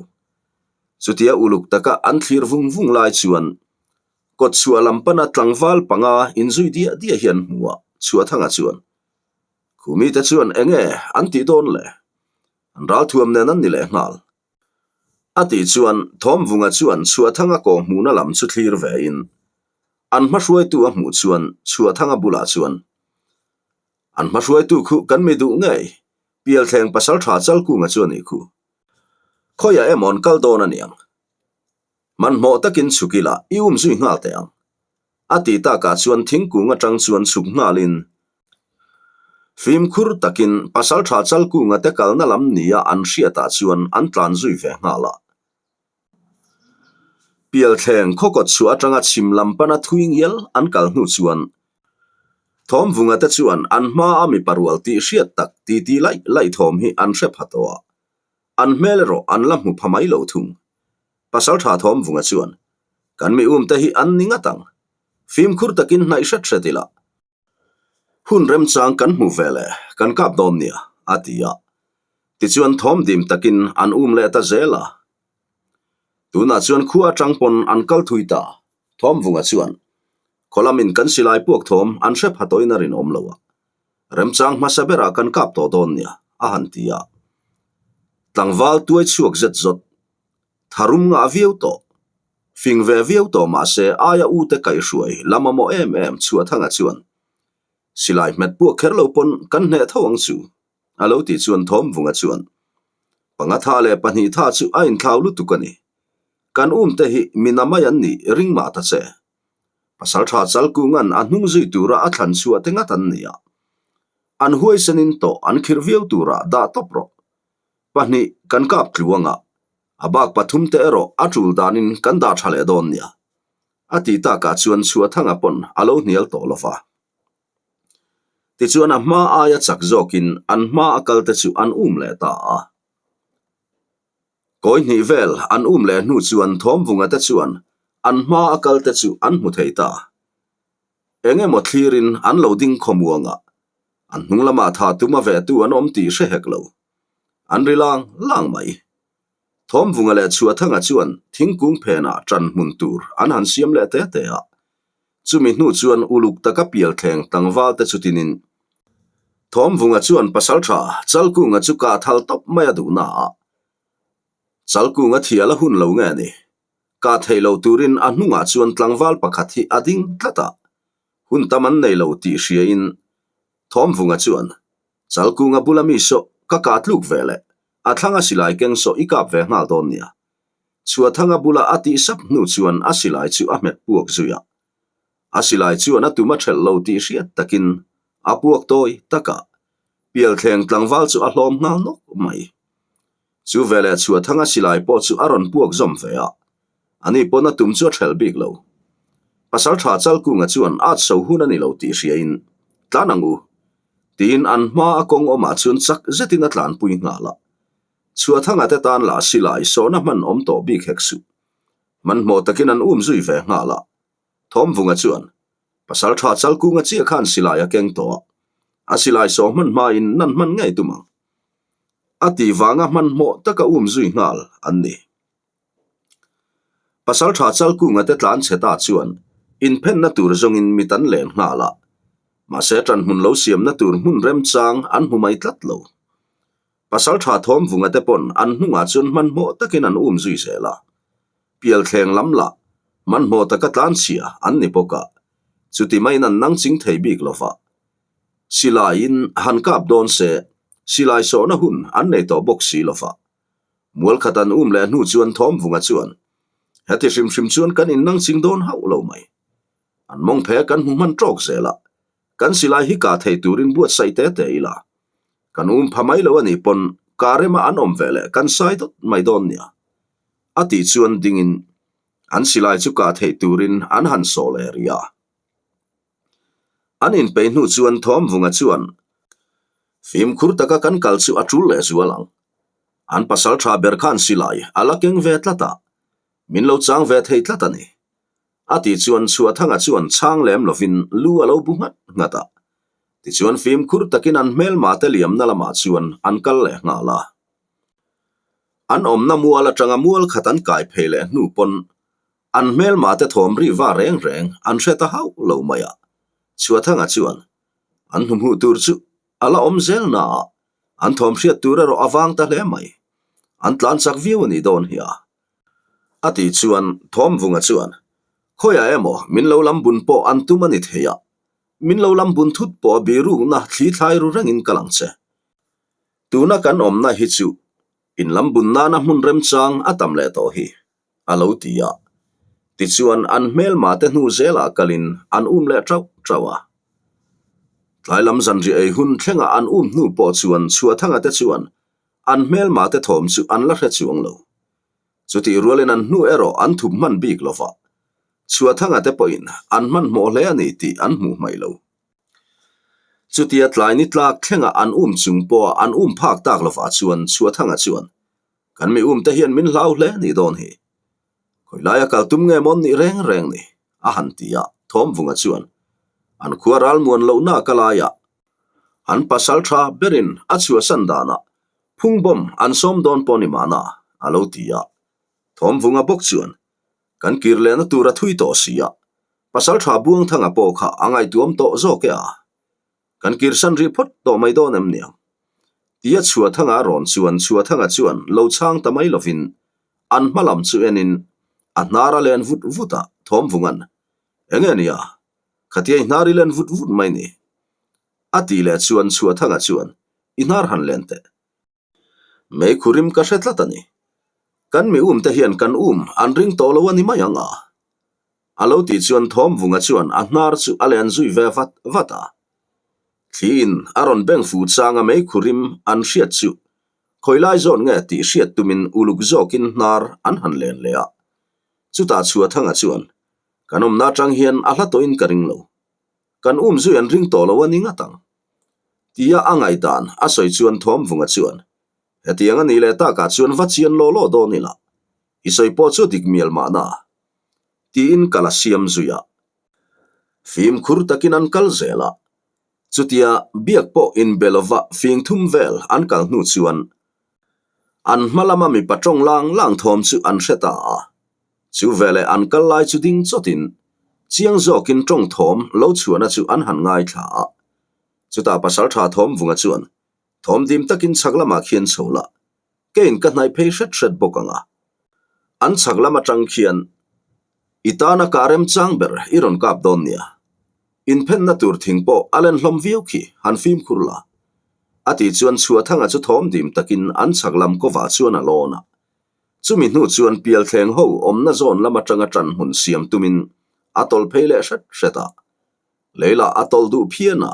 Chutia uluk taka an thlir vung vung lai chuan kawtchhuah lam pana tlangval panga inzui diah diah hi an hmu a, Chhuahthanga chuan, Khumite chuan eng nge an tih dawn le? An ralthuam nen an ni leh nghal. A tih chuan Thawmvunga chuan Chhuahthanga kawng hmuhna lam chu thlir vein an hmahruaitu a hmuh chuan Chhuahthanga bulah chuan, An hmahruaitu khu kan mi duh ngei, Pialthleng Pasaltha Chalkunga chu a nih khu. Khawiah emaw an kal dawn a niang. Hmanhmawh takin chhuk ila i um zui nghal teh ang. A tih takah chuan thingkung atang chuan chhuk nghalin fimkhur takin Pasaltha Chalkunga te kalna lam nia an hriatah chuan an tlan zui ve nghal a. Pialthleng khawkawt chhuah atanga chhim lam pana thui ngial an kal hnu chuan Thawmvunga te chuan an hmaa mipa rual tih hriat tak titi laih laih thawm hi an hre pha tawh a, an hmel erawh an la hmu pha mai lo thung. Pasalṭha Thawmvunga chuan, Kan mi umte hi an ni ngat ang. Fimkhur takin hnaih hret hret ila. Hun remchang kan hmu ve le, kan kap dawn nia, a ti a. Tichuan thawm dim takin an um leh ta zel a. Tunah chuan khua atang pawn an kal thui ta, Thawmvunga chuan khaw lamin kan silai puak thawm an hre pha tawhin a rinawm lo a. Remchang hmasa berah kan kap tawh dawn nia, a han ti a. Tlangval tuai chhuak zet zawt Tharum ngah viau tawh. Fing ve viau tawh mahse aia u te kaihhruai la mamawh em em Chhuahthanga chuan silai hmet puak kher lo pawn kan hneh tho ang chu a lo tih chuan Thawmvunga chuan panga tha leh pahnih tha chu a inthlau lutuk a ni. Kan um te hi mina mai an nih ring mah ta che. Pasaltha Chalkunga'n a hnung zui tura a thlan chhuah te ngat an ni a. An huaisenin tawh an khirh viau tura dah tawp rawh. Pahnih kan kap tluang a, a bak pathum te erawh a tul danin kan dah tha leh dawn nia. A tih takah chuan Chhuahthanga pawn a lo hnial tawh lo va. Tichuan a hma aia chak zawkin an hma a kal te chu an um leh ta a. Kawi hnih vel an um leh hnu chuan Thawmvunga te chuan an hma a kal te chu an hmu thei ta. Eng emaw thlirin an lo ding khawmuang a, an hnung lamah tha tuma vehtu an awm tih hre hek lo. An ri lang lang mai. Thawmvunga leh Chhuahthanga chuan thingkung phenah ṭan hmun tur an han siam leh te te a. Chumi hnu chuan uluk taka pial thleng tlangval te chu tinin Thawmvunga chuan pasalṭha Chalkunga chu kah thal tawp mai a duhna a. Chalkunga thial a hun lo nge ni? Kah theih loh turin a hnungah chuan tlangval pakhat hi a ding tlat a, hun tam an nei lo tih hriain Thawmvunga chuan, Chalkunga bula mi saw ka kah tluk ve leh, a thlanga silai keng saw i kap ve nghal dawn nia. Chhuahthanga bula a tih sap hnu chuan a silai chu a hmet puak zui a. A silai chuan a tum a ṭhelh lo tih hriat takin a puak tawi tak a, pialthleng tlangval chu a hlawm nghal nawk mai. Chu veleh Chhuahthanga silai pawh chu a rawn puak zawm ve a, ani pawn a tum chu a ṭhelh bik lo. Pasalṭha Chalkunga chuan at so hun a ni lo tih hriain, Tlan ang u! tiin an hma a kawng awmah chuan chak zetin a tlanpui nghal a. Chhuahthanga te tan lah silai sawhna hman awm tawh bik hek suh. Hmanhmawh takin an um zui ve nghal a. Thawmvunga chuan, Pasalṭha Chalkunga chiah khan silai a keng tawh a, a silai sawh hman hmain nan hman ngei tum ang. A tih vanga hmanhmawh taka um zui nghal an ni. Pasalṭha Chalkunga te tlan chhe ta chuan inphenna tur zawngin mit an len nghal a, mahse ṭanhmun lo siamna tur hmun remchang an hmu mai tlat lo. Pasalṭha Thawmvunga te pawn an hnungah chuan hmanhmawh takin an um zui zel a, pialthleng lam lah hmanhmawh taka tlan chhia an ni bawk a, chuti maiin an nang ching thei bik lo va. Silaiin han kap dawn se, silai sawhna hun an nei tawh bawk si lo va. Mual khat an um leh hnu chuan Thawmvunga chuan, Heti hrim hrim chuan kan innang ching dawn hauh lo mai. An mawng phe kan hmu hman tawk zel a, kan silai hi kah thei turin buatsaih te te ila. Kan um pha mai lo a nih pawn kah rema an awm ve leh kan sai dawt mai dawn nia. A tih chuan dingin an silai chu kah theih turin an han sawh leh rih a. An inpeih hnu chuan Thawmvunga chuan, Fimkhur taka kan kal chu a tul leh zual ang. An pasal tha ber khan silai a la keng ve tlat a, min lo chang ve thei tlat a ni. A tih chuan Chhuahthanga chuan chhang lem lovin lu a lo bu nghat nghat a. Tichuan fimkhur takin an hmelma te liamna lamah chuan an kal leh nghal a. An awmna mual atanga mual khat an kai phei leh hnu pawn An hmelma te thawm ri va reng reng an hre ta hauh lo mai a, Chhuahthanga chuan an hnuhmuh tur chu a la awm zel na a, an thawm hriat tur erawh a vang ta hle mai. An tlan chak viau a nih dawn hi a. A tih chuan Thawmvunga chuan, Khawiah emaw min lo lam bun pawh an tum a ni thei a, min lo lam bun thut pawh a birukna thli thlai ru rengin ka lang che. Tuna kan awmna hi chu in lam bun nana hmun remchang a tam leh tawh hi. a lo ti a. Tichuan an hmelma te hnu zelah kalin an um leh tauh tauh a. Tlai lam zanriah ei hun thlengah an um hnu pawh chuan Chhuahthanga te chuan an hmelma te thawm chu an la hre chuang lo. Chutih rualin an hnu erawh an thup hman bik lo va, Chhuahthanga te pawhin an hmanhmawh hle a ni tih an hmuh hmaih lo. Chutia tlai ni tlak thlengah an um chung pawha an um phak tak lovah chuan Chhuahthanga chuan Kan mi um te hian min hlau hle nih dawn hi. Khawilaia kal tum nge mawn nih reng reng ni? a han ti a, Thawmvunga chuan an khua ralmuan lohna ka laiah an pasal tha berin a chhuahsan danah phungbawm an sawm dawn pawh ni mahna a lo ti a. Thawmvunga bawk chuan kan kir lehna tur a thui tawh si a, pasal tha Buangthanga pawh kha a ngaihtuam tawh zawk e a. Kan kirsan rih phawt tawh mai dawn em niang? Tia Chhuathanga a rawn chuan Chhuathanga chuan lo chhang ta mai lovin an hma lam chu enin a hnar a len vut vut a, Thawmvunga'n, Enge nia? Khatia i hnar i len vut vut mai ni? A tih leh chuan Chhuathanga chuan, I hnar han len teh. Meikhurim ka hre tlat a ni. Kan mi um te hian kan um an ring tawh lo a ni mai ang a. A lo tih chuan Thawmvunga chuan a hnar chu a len zui ve vat vat a. Thliin a rawn beng fu changa meikhurim an hriat chu khawi lai zawn nge tih hriat tumin uluk zawkin hnar an han len leh a. Chutah Chhuathanga chuan, Kan awmna atang hian a hla tawhin ka ring lo. Kan um zui an ring tawh lo a ni ngat ang. Tia a ngaihdan a sawi chuan Thawmvunga chuan, Hetiang a nih leh takah chuan va chian law law dawn ila, i sawi pawh chu dik mial mahna. Tiin kal a siam zui a. Fimkhur takin an kal zel a. Chutia biak pawh inbe lova fing thum vel an kal hnu chuan an hma lama mipa tawng lang lang thawm chu an hre ta a. Chu veleh an kal lai chu ding chawtin chiang zawkin tawng thawm lo chhuahna chu an han ngaithla a. Chutah Pasaltha Thawmvunga chuan thawm dim takin chhak lamah khian chho la, keiin ka hnaih phei hret hret bawk ang a. An chhak lam atang khian i tana kah remchang ber i rawn kap dawn nia. Inphenna tur thing pawh a len hlawm viau khi han fimkhur la. A tih chuan Chhuahthanga chu thawm dim takin an chhak lam kawvah chuan a lawn a. Chumi hnu chuan pialthleng ho awmna zawn lam atanga ṭan hmun siam tumin a tawlh phei leh hret hret a. Leilah a tawlh duh phian a,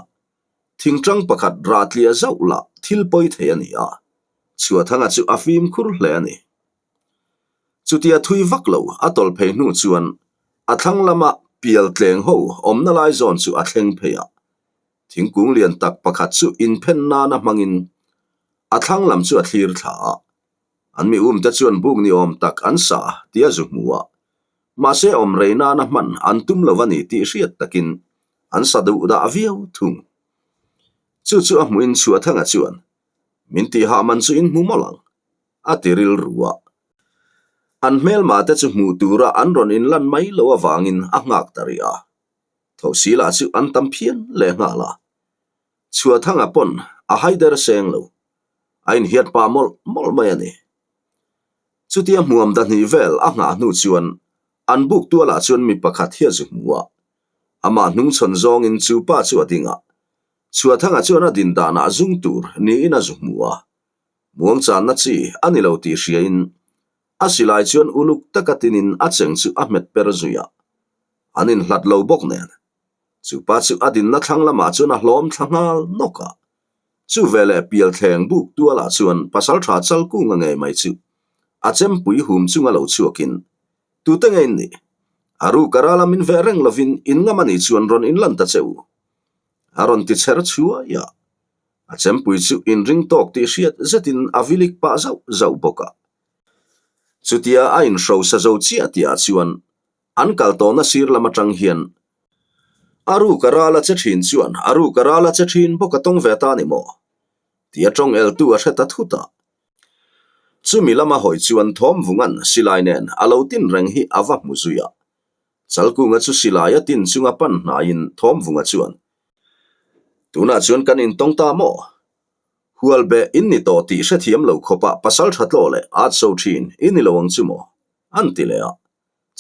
thingṭang pakhat rah tliah zauh lah thil pawi thei a ni a, Chhuathanga chu a fimkhur hle a ni. Chutia thui vak lo a tawlh phei hnu chuan a thlang lama pialtleng ho awmna lai zawn chu a thleng phei a, thingkung lian tak pakhat chu inphen nana hmangin a thlang lam chu a thlir thla a. An mi umte chuan buk ni awm tak an sa tih a zu hmu a, mahse awm rei nana hman an tum lo a ni tih hriat takin an sa duh dah viau thung. Chu chu a hmuhin Chhuahthanga chuan, Min tihah man chu in hmu mawlh ang, a ti rilru a. An hmelma te chu hmuh tura an rawn inlan mai lo avangin a nghak ta rih a. Thosi lah chu an tam phian lehnghal a. Chhuahthanga pawn a haider seng lo. A inhiat pah mawlh mawlh mai a ni. Chutia hmuam dahnih vel a nghah hnu chuan an buk tualah chuan mi pakhat hi a zu hmu a. Amah hnungchhawn zawngin chu pa chu a ding a. Chhuahthanga chuan a din danah zung tur niin a zu hmu a. Muangchanna chi a ni lo tih hriain a silai chuan uluk taka tinin a cheng chu a hmet per zui a. An inhlat lo bawk nen. Chu pa chu a dinna thlang lamah chuan a hlawm thla nghal nawk a. Chu veleh pialthleng buk tualah chuan pasaltha Chalkunga ngei mai chu a chempui hum chunga lo chhuakin, Tute nge in nih? A ruk a rala min veh reng lovin in ngam a nih chuan rawn inlan ta che u. A rawn ti chher chhuai a. A chempui chu inring tawk tih hriat zetin a vilik pah zauh zauh bawk a. Chutia a inhrosa zo chiah tihah chuan An kal tawhna sir lam atang hian a ruk a ral a che thin chuan a ruk a ral a che thin bawk a tawng ve ta ni maw? Tia tawng eltu a hre ta thut a. Chumi lama hawi chuan Thawmvunga'n silai nen a lo tin reng hi a va hmu zui a. Chalkunga chu silai a tin chunga pan hnaiin Thawmvunga chuan, Tunah chuan kan intawng ta maw? Hualbeh in ni tawh tih hrethiam lo khawpa pasal tha tlaw leh at so thin i ni lo ang chu maw? An ti leh a.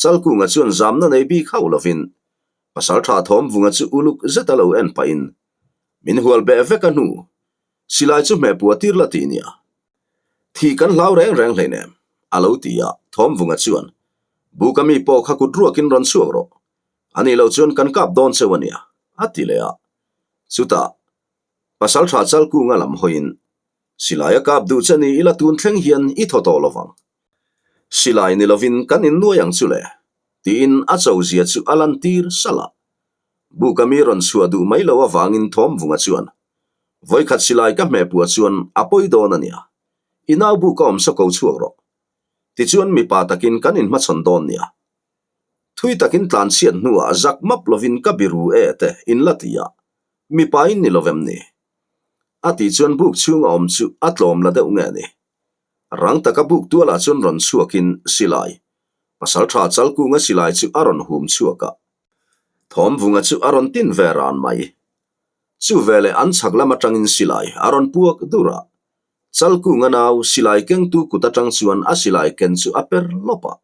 Chalkunga chuan zamna nei bik hauh lovin Pasaltha Thawmvunga chu uluk zeta lo en pahin, Min hual beh vek a hnu, silai chu hmeh pua tir la tih nia. Thih kan hlau reng reng hleinem, a lo ti a, Thawmvunga chuan, Buka mi pawh kha kut ruakin rawn chhuak rawh, a nih loh chuan kan kap dawn cheu a nia, a ti leh a. Chutah, Pasaltha Chalkunga lam hawiin, Silai a kap duh che ni ila tun thleng hian i thaw tawh lovang. Silai ni lovin kan innuai ang chu le, tiin a cho zia chu a lantir salh a. Buka mi rawn chhuah duh mai lo avangin Thawmvunga chuan, Vawikhat silai ka hmeh puah chuan a pawi dawn a nia, i nau buka awm saw ko chhuak rawh. Tichuan mipa takin kan inhmachhawn dawn nia. Thui takin tlanchhiat hnuah zak map lovin ka biru e te in la ti a, mipa in ni lovem ni? A tih chuan buk chhung a awm chu a tlawm la deuh nge ni? Rang taka buk tualah chuan rawn chhuakin silai, pasaltha Chalkunga silai chu a rawn hum chhuak a. Thawmvunga chu a rawn tin ve ran mai. Chu veleh an chhak lam atangin silai a rawn puak dur a. Chalkunga nau silai kengtu kut atang chuan a silai ken chu a per lawp a.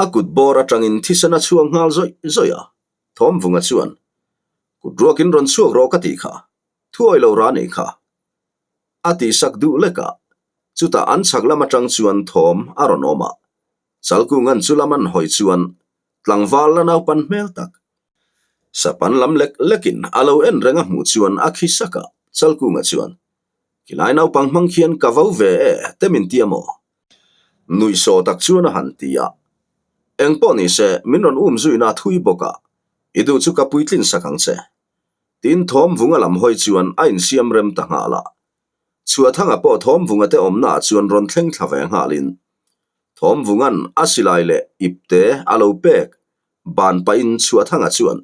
A kut bawr atangin thisen a chhuak nghal zawih zawih a. Thawmvunga chuan, Kut ruakin rawn chhuak rawh ka tih kha, thuawi lo ra nei kha. A tihsak duh lek a. Chutah an chhak lam atang chuan thawm a rawn awm a. Chalkunga'n chu lam an hawi chuan tlangval la naupan hmel tak, sapan lam lek lekin a lo en reng a hmuh chuan a khi sak a, Chalkunga chuan, Khilai naupang hmang khian ka vo ve e, te min ti a maw? Nuihsaw tak chuan a han ti a. Engpawh ni se, min rawn um zuina a thui bawk a, i duh chu ka puitlin sak ang che. Tin Thawmvunga lam hawi chuan a insiam rem ta nghal a. Chhuahthanga pawh Thawmvunga te awmnaah chuan rawn thleng thla ve nghalin Thawmvunga'n a silai leh ipte a lo pek ban pahin Chhuahthanga chuan,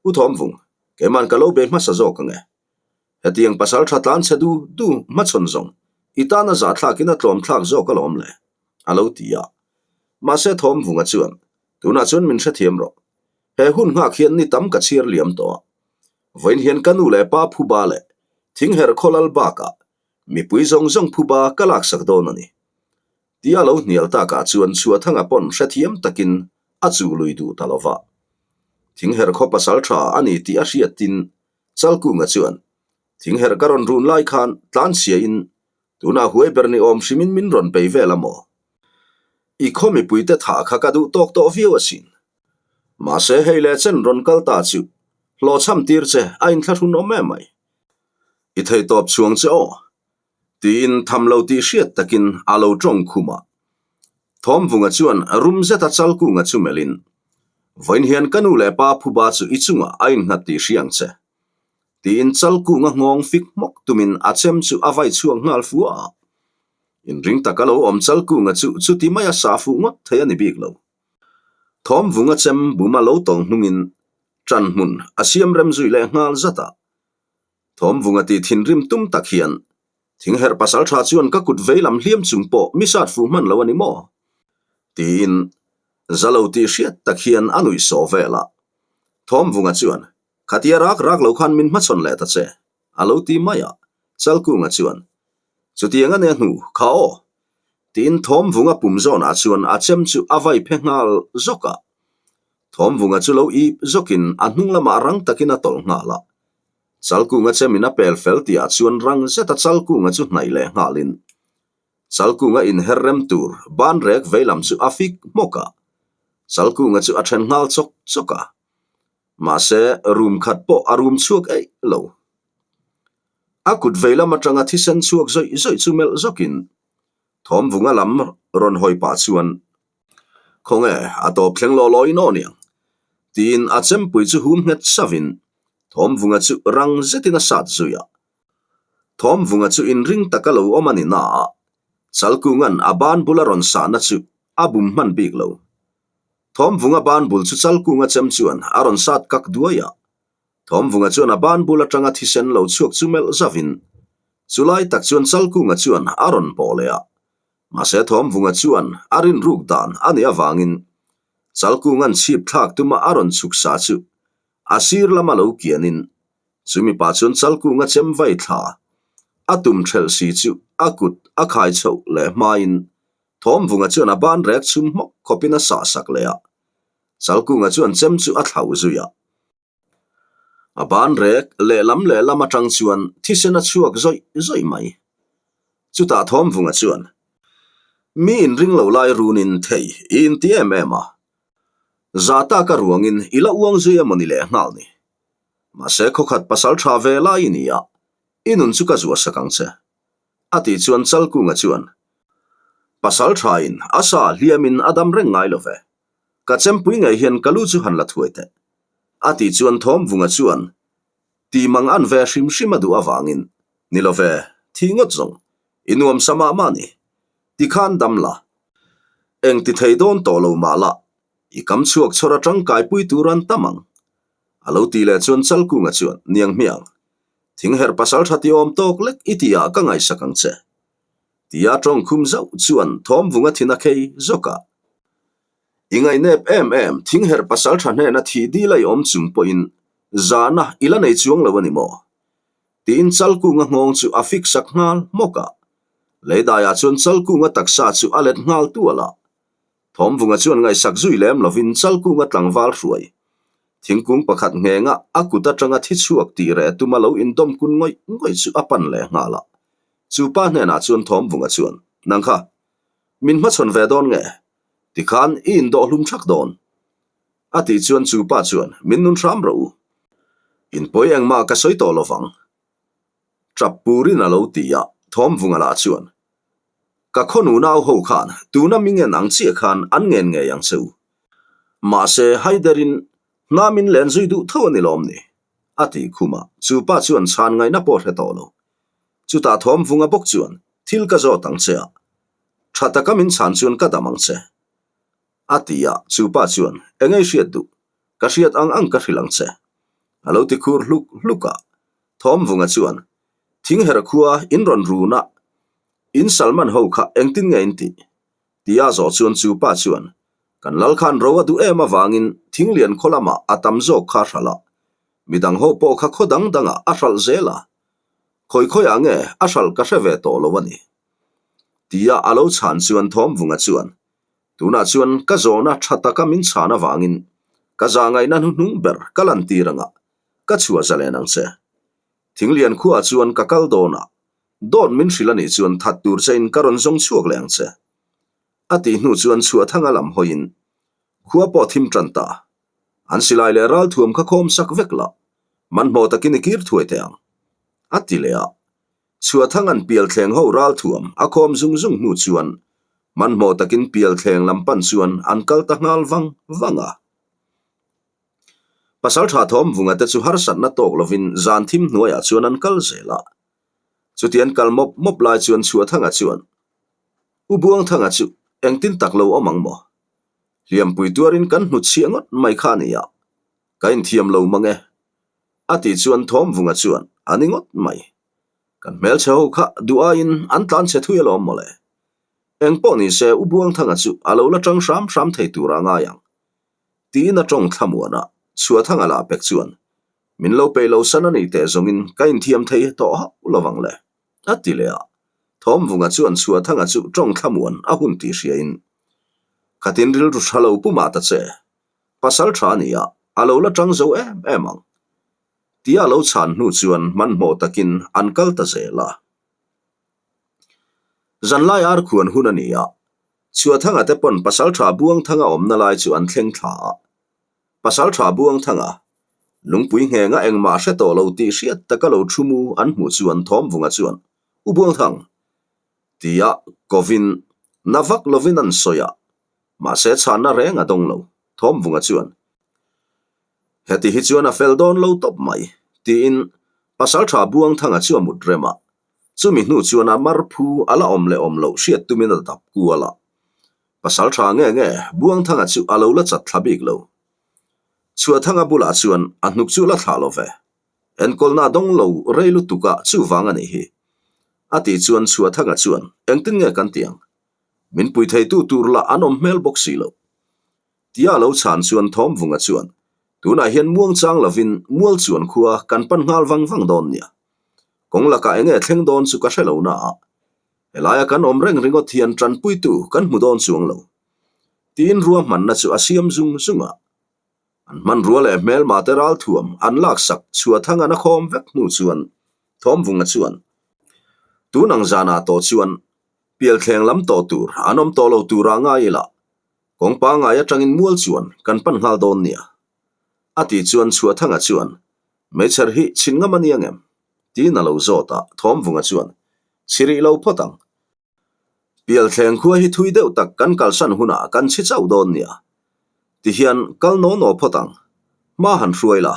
U Thawmvung, keima'n ka lo bei hmasa zawk ang e. Hetiang pasal tha tlan chhe du du hmachhawn zawng i tana zahthlakin a tlawmthlak zawk alawm le, a lo ti a. Mahse Thawmvunga chuan, Tunah chuan min hrethiam rawh. He hun nghak hian ni tam ka chhiar liam tawh a. Vawiin hian ka nu leh pa phuba leh thingherh khawlal bakah mipui zawng zawng phuba ka laksak dawn a ni. Tia lo hnial takah chuan Chhuahthanga pawn hrethiam takin a chuh lui duh ta lo va. Thingherh khaw pasal tha a ni tih a hriatin Chalkunga chuan, Thingherh ka rawn run lai khan tlanchhiain tunah huai ber ni awm hrimin min rawn bei vel a maw? I khaw mipuite thah kha ka duh tawk tawh viau asin. Mahse hei leh chen rawn kal ta chu hlawhchham tir che a inthlahrun awm em mai. I theitawp chhuang che aw. Tiin tham lo tih hriat takin a lo tawng khum a. Thawmvunga chuan rum zeta Chalkunga chu melhin, Vawiin hian ka nu leh pa phuba chu i chungah a innghat tih hria ang che. Tiin Chalkunga nghawng fik hmawk tumin a chem chu a vai chhuak nghal fua a. Inring taka lo awm Chalkunga chu chuti maia sa fuh ngawt thei a ni bik lo. Thawmvunga chem buma lo tawng hnungin ṭan hmun a siam rem zui leh nghal zat a. Thawmvunga tih thinrim tum tak hian Thingherh pasalṭha chuan ka kut vei lam hliam chung pawh mi sat fuh hman lo a ni maw? Tiin za lo tih hriat tak hian a nuih sawh vel a. Thawmvunga chuan, Khatia rak rak lo khan min hmachhawn leh ta che, a lo ti mai a. Chalkunga chuan, Chutiang a nia hnu, kha aw. Tiin Thawmvunga pum zawnah chuan a chem chu a vai phe nghal zawk a. Thawmvunga chu lo ip zawkin a hnung lamah rang takin a tawlh nghal a. Chalkunga chemin a pel fel tihah chuan rang zeta Chalkunga chu hnaih leh nghalin Chalkunga inher rem tur ban rek veilam chu a fik hmawk a. Chalkunga chu a then nghal chawk chawk a. Mahse, room khat pawh a room chhuak eih lo. A kut veilam atanga thisen chhuak zawih zawih chu melh zawkin Thawmvunga lam rawn hawi pah chuan, Khawnge, a tawp thleng law law in aw niang? tiin a chempui chu hum nghet savin Thawmvunga chu rang zetin a sat zui a. Thawmvunga chu inring taka lo awm a ni na a, Chalkunga'n a ban bula rawn sahna chu a bum hman bik lo. Thawmvunga ban bul chu Chalkunga chem chuan a rawn sat kak duai a. Thawmvunga chuan a ban bul atanga thisen lo chhuak chu melh zavin, chulai tak chuan Chalkunga chuan a rawn bawh leh a. Mahse Thawmvunga chuan a rinruk dan a nih avangin Chalkunga'n chhip thlak tuma a rawn chhuk sa chu a sir lama lo kianin chumi pa chuan Chalkunga chem vai thla a tum thelh si chu a kut a khai chhoh leh hmain Thawmvunga chuan a ban rek chhum hmawk khawpin a sah sak leh a. Chalkunga chuan chem chu a thlauh zui a. A ban rek lehlam lehlam atang chuan thisen a chhuak zawih zawih mai. Chutah Thawmvunga chuan, Mi inring lo lai runin thei i inti em em a. Za taka ruangin i la uang zui emaw ni leh nghal ni. Mahse khawkhat pasal tha ve lai i ni a, i nun chu ka zuah sak ang che. A tih chuan Chalkunga chuan, Pasal thain a sa hliamin a dam reng ngai lo ve. Ka chempui ngei hian ka lu chu han la thuai teh. A tih chuan Thawmvunga chuan ti mang an ve hrim hrim a duh avangin, Ni lo ve, thi ngawt zawng, i nuam sa mah mah ni. Tikhan dam la. Eng ti thei dawn tawh lo mah la, i kam chhuak chhawr a tangkaipui tur an tam ang. A lo ti leh chuan Chalkunga chuan, Niang hmiang, thingherh pasal tha ti awm tawk lek i ti ah ka ngaihsak ang che. Tia tawng khum zauh chuan thawmvunga thin a khei zawk a. I ngaihnep em em, thingherh pasal tha hnena thih dil a i awm chung pawhin zahna i la nei chuang lo a ni maw? Tiin Chalkunga nghawng chu a fik sak nghal hmawk a. Leidaiah chuan Chalkunga taksa chu a let nghal tual a. Thawmvunga chuan ngaihsak zui lem lovin Chalkunga tlangval hruai thingkung pakhat nghenga a kut atanga thi chhuak tih reh tuma lo indawm kun ngawih ngawih chu a pan leh nghal a. Chu pa hnenah chuan Thawmvunga chuan, Nang kha, min hmachhawn ve dawn nge? Tikhan i indawh hlum thak dawn. A tih chuan chu pa chuan, Min nun hram rawh u. Inpawi engmah ka sawi tawh lovang. Tap purin a lo ti a, Thawmvunga lah chuan, Ka khaw nunau ho khan tuna mi ngen ang chiah khan an ngen ngei ang che u. Mahse, Haiderin hna min len zui duh tho a ni lawm ni? a ti khum a, chu pa chuan chhan ngaihna pawh hre tawh lo. Chutah Thawmvunga bawk chuan, Thil ka zawt ang che a, tha taka min chhan chuan ka dam ang che. A ti a, chu pa chuan, Engei hriat duh? Ka hriat ang ang ka hrilh ang che. A lo ti khur hluk hluk a. Thawmvunga chuan, Thingher khua in rawn run a, in Salman ho kha engtin nge in tih? Tia zawh chuan chu pa chuan, Kan lal khan ro a duh em avangin Thinglian khaw lamah a tam zawk kha a hralh a, midang ho pawh kha khaw dang dangah a hralh zel a, khawi khawiah nge a hralh ka hre ve tawh lo a ni. Tia a lo chhan chuan Thawmvunga chuan, Tunah chuan ka zawhna tha taka min chhan avangin ka zahngaihna hnuhnung ber ka lantir anga ka chhuah zalen ang che. Thinglian khuaah chuan ka kal dawn a, dawt min hrilh anih chuan that tur chein ka rawn zawng chhuak leh ang che. A tih hnu chuan Chhuahthanga lam hawiin khua pawh thim tan ta. An silai leh ralthuam kha khawm sak vek la, manhmawh takin i kir thuai teh ang. A ti leh a. Chhuahthang an pialthleng ho ralthuam a khawm zung zung hnu chuan manhmawh takin pialthleng lam pan chuan an kal ta nghal vang vang a. Pasaltha Thawmvunga te chu harsatna tawk lovin zan thim hnuaiah chuan an kal zel a. Chuti an kal mawp mawp lai chuan Chhuahthanga chuan, U Buangthanga chu engtin tak lo awm ang maw? Hliampui tuarin kan hnutchhiah ngawt mai kha a ni a, ka inthiam lo mang e. A tih chuan Thawmvunga chuan, A ni ngawt mai. Kan hmelchhe ho kha duh aiin an tlanchhe thui alawm mawle. Engpawh nise U Buangthanga chu a lo la tang hram hram thei turah a ngai ang. Tiin a tawng thlamuan a, Chhuahthanga lah pek chuan, Min lo peih lo san a nih teh zawngin ka inthiam thei tawh hauh lo vang le, a ti leh a. Thawmvunga chuan Chhuahthanga chu tawng thlamuan a hun tih hriain, Khatin rilru tha lo pu mah ta che, pasal tha a ni a, a lo la tang zo em em ang. Tia a lo chhan hnu chuan hmanhmawh takin an kal ta zel a. Zanlai arkhuan hun a ni a, Chhuahthanga te pawn Pasaltha Buangthanga awmna lai chu an thleng thla a. Pasaltha Buangthanga, lungpui nghenga engmah hre tawh lo tih hriat taka lo thu mu an hmuh chuan Thawmvunga chuan, U Buangthang! tia kovin na vak lovin an sawi a, mahse chhanna reng a dawng lo. Thawmvunga chuan, Heti hi chuan a fel dawn lo tawp mai, tiin Pasaltha Buangthanga chu a mut rem a. Chumi hnu chuan a mar phu a la awm leh awm loh hriat tumin a dap kual a. Pasal tha nge nge Buangthanga chu a lo la chat thla bik lo. Chhuahthanga bulah chuan a hnuk chu la thlah lo ve. Enkawlna dawng lo rei lutuk a chuvang a nih hi. A tih chuan Chhuahthanga chuan engtin nge kan ti ang? Min pui theitu tur lah an awm hmel bawk si lo. Tia lo chhan chuan Thawmvunga chuan, Tunah hian muang chang lovin mual chuan khua kan pan nghal vang vang dawn nia. Kawng lakah enge thleng dawn chu ka hre lo na a, helaia kan awm reng ringawt hian tanpuitu kan hmu dawn chuang lo. Tiin ruahmanna chu a siam zung zung a. An hmanrua leh hmelma te ralthuam an laksak chhuahthang an a khawm vek hnu chuan Thawmvunga chuan, Tun ang zanah tawh chuan pialthleng lam tawh tur an awm tawh lo turah ngai ila, Kawng pangngai atangin mual chuan kan pan nghal dawn nia. A tih chuan Chhuahthanga chuan, Meichher hi chhin ngam a ni angem? Tiin a lo zawt a, Thawmvunga chuan, Chhi rih lo phawt ang. Pialthleng khua hi thui deuh tak kan kalsan hunah kan chhi chauh dawn nia. Tihian kal naw naw phawt ang. Hma han hruai la.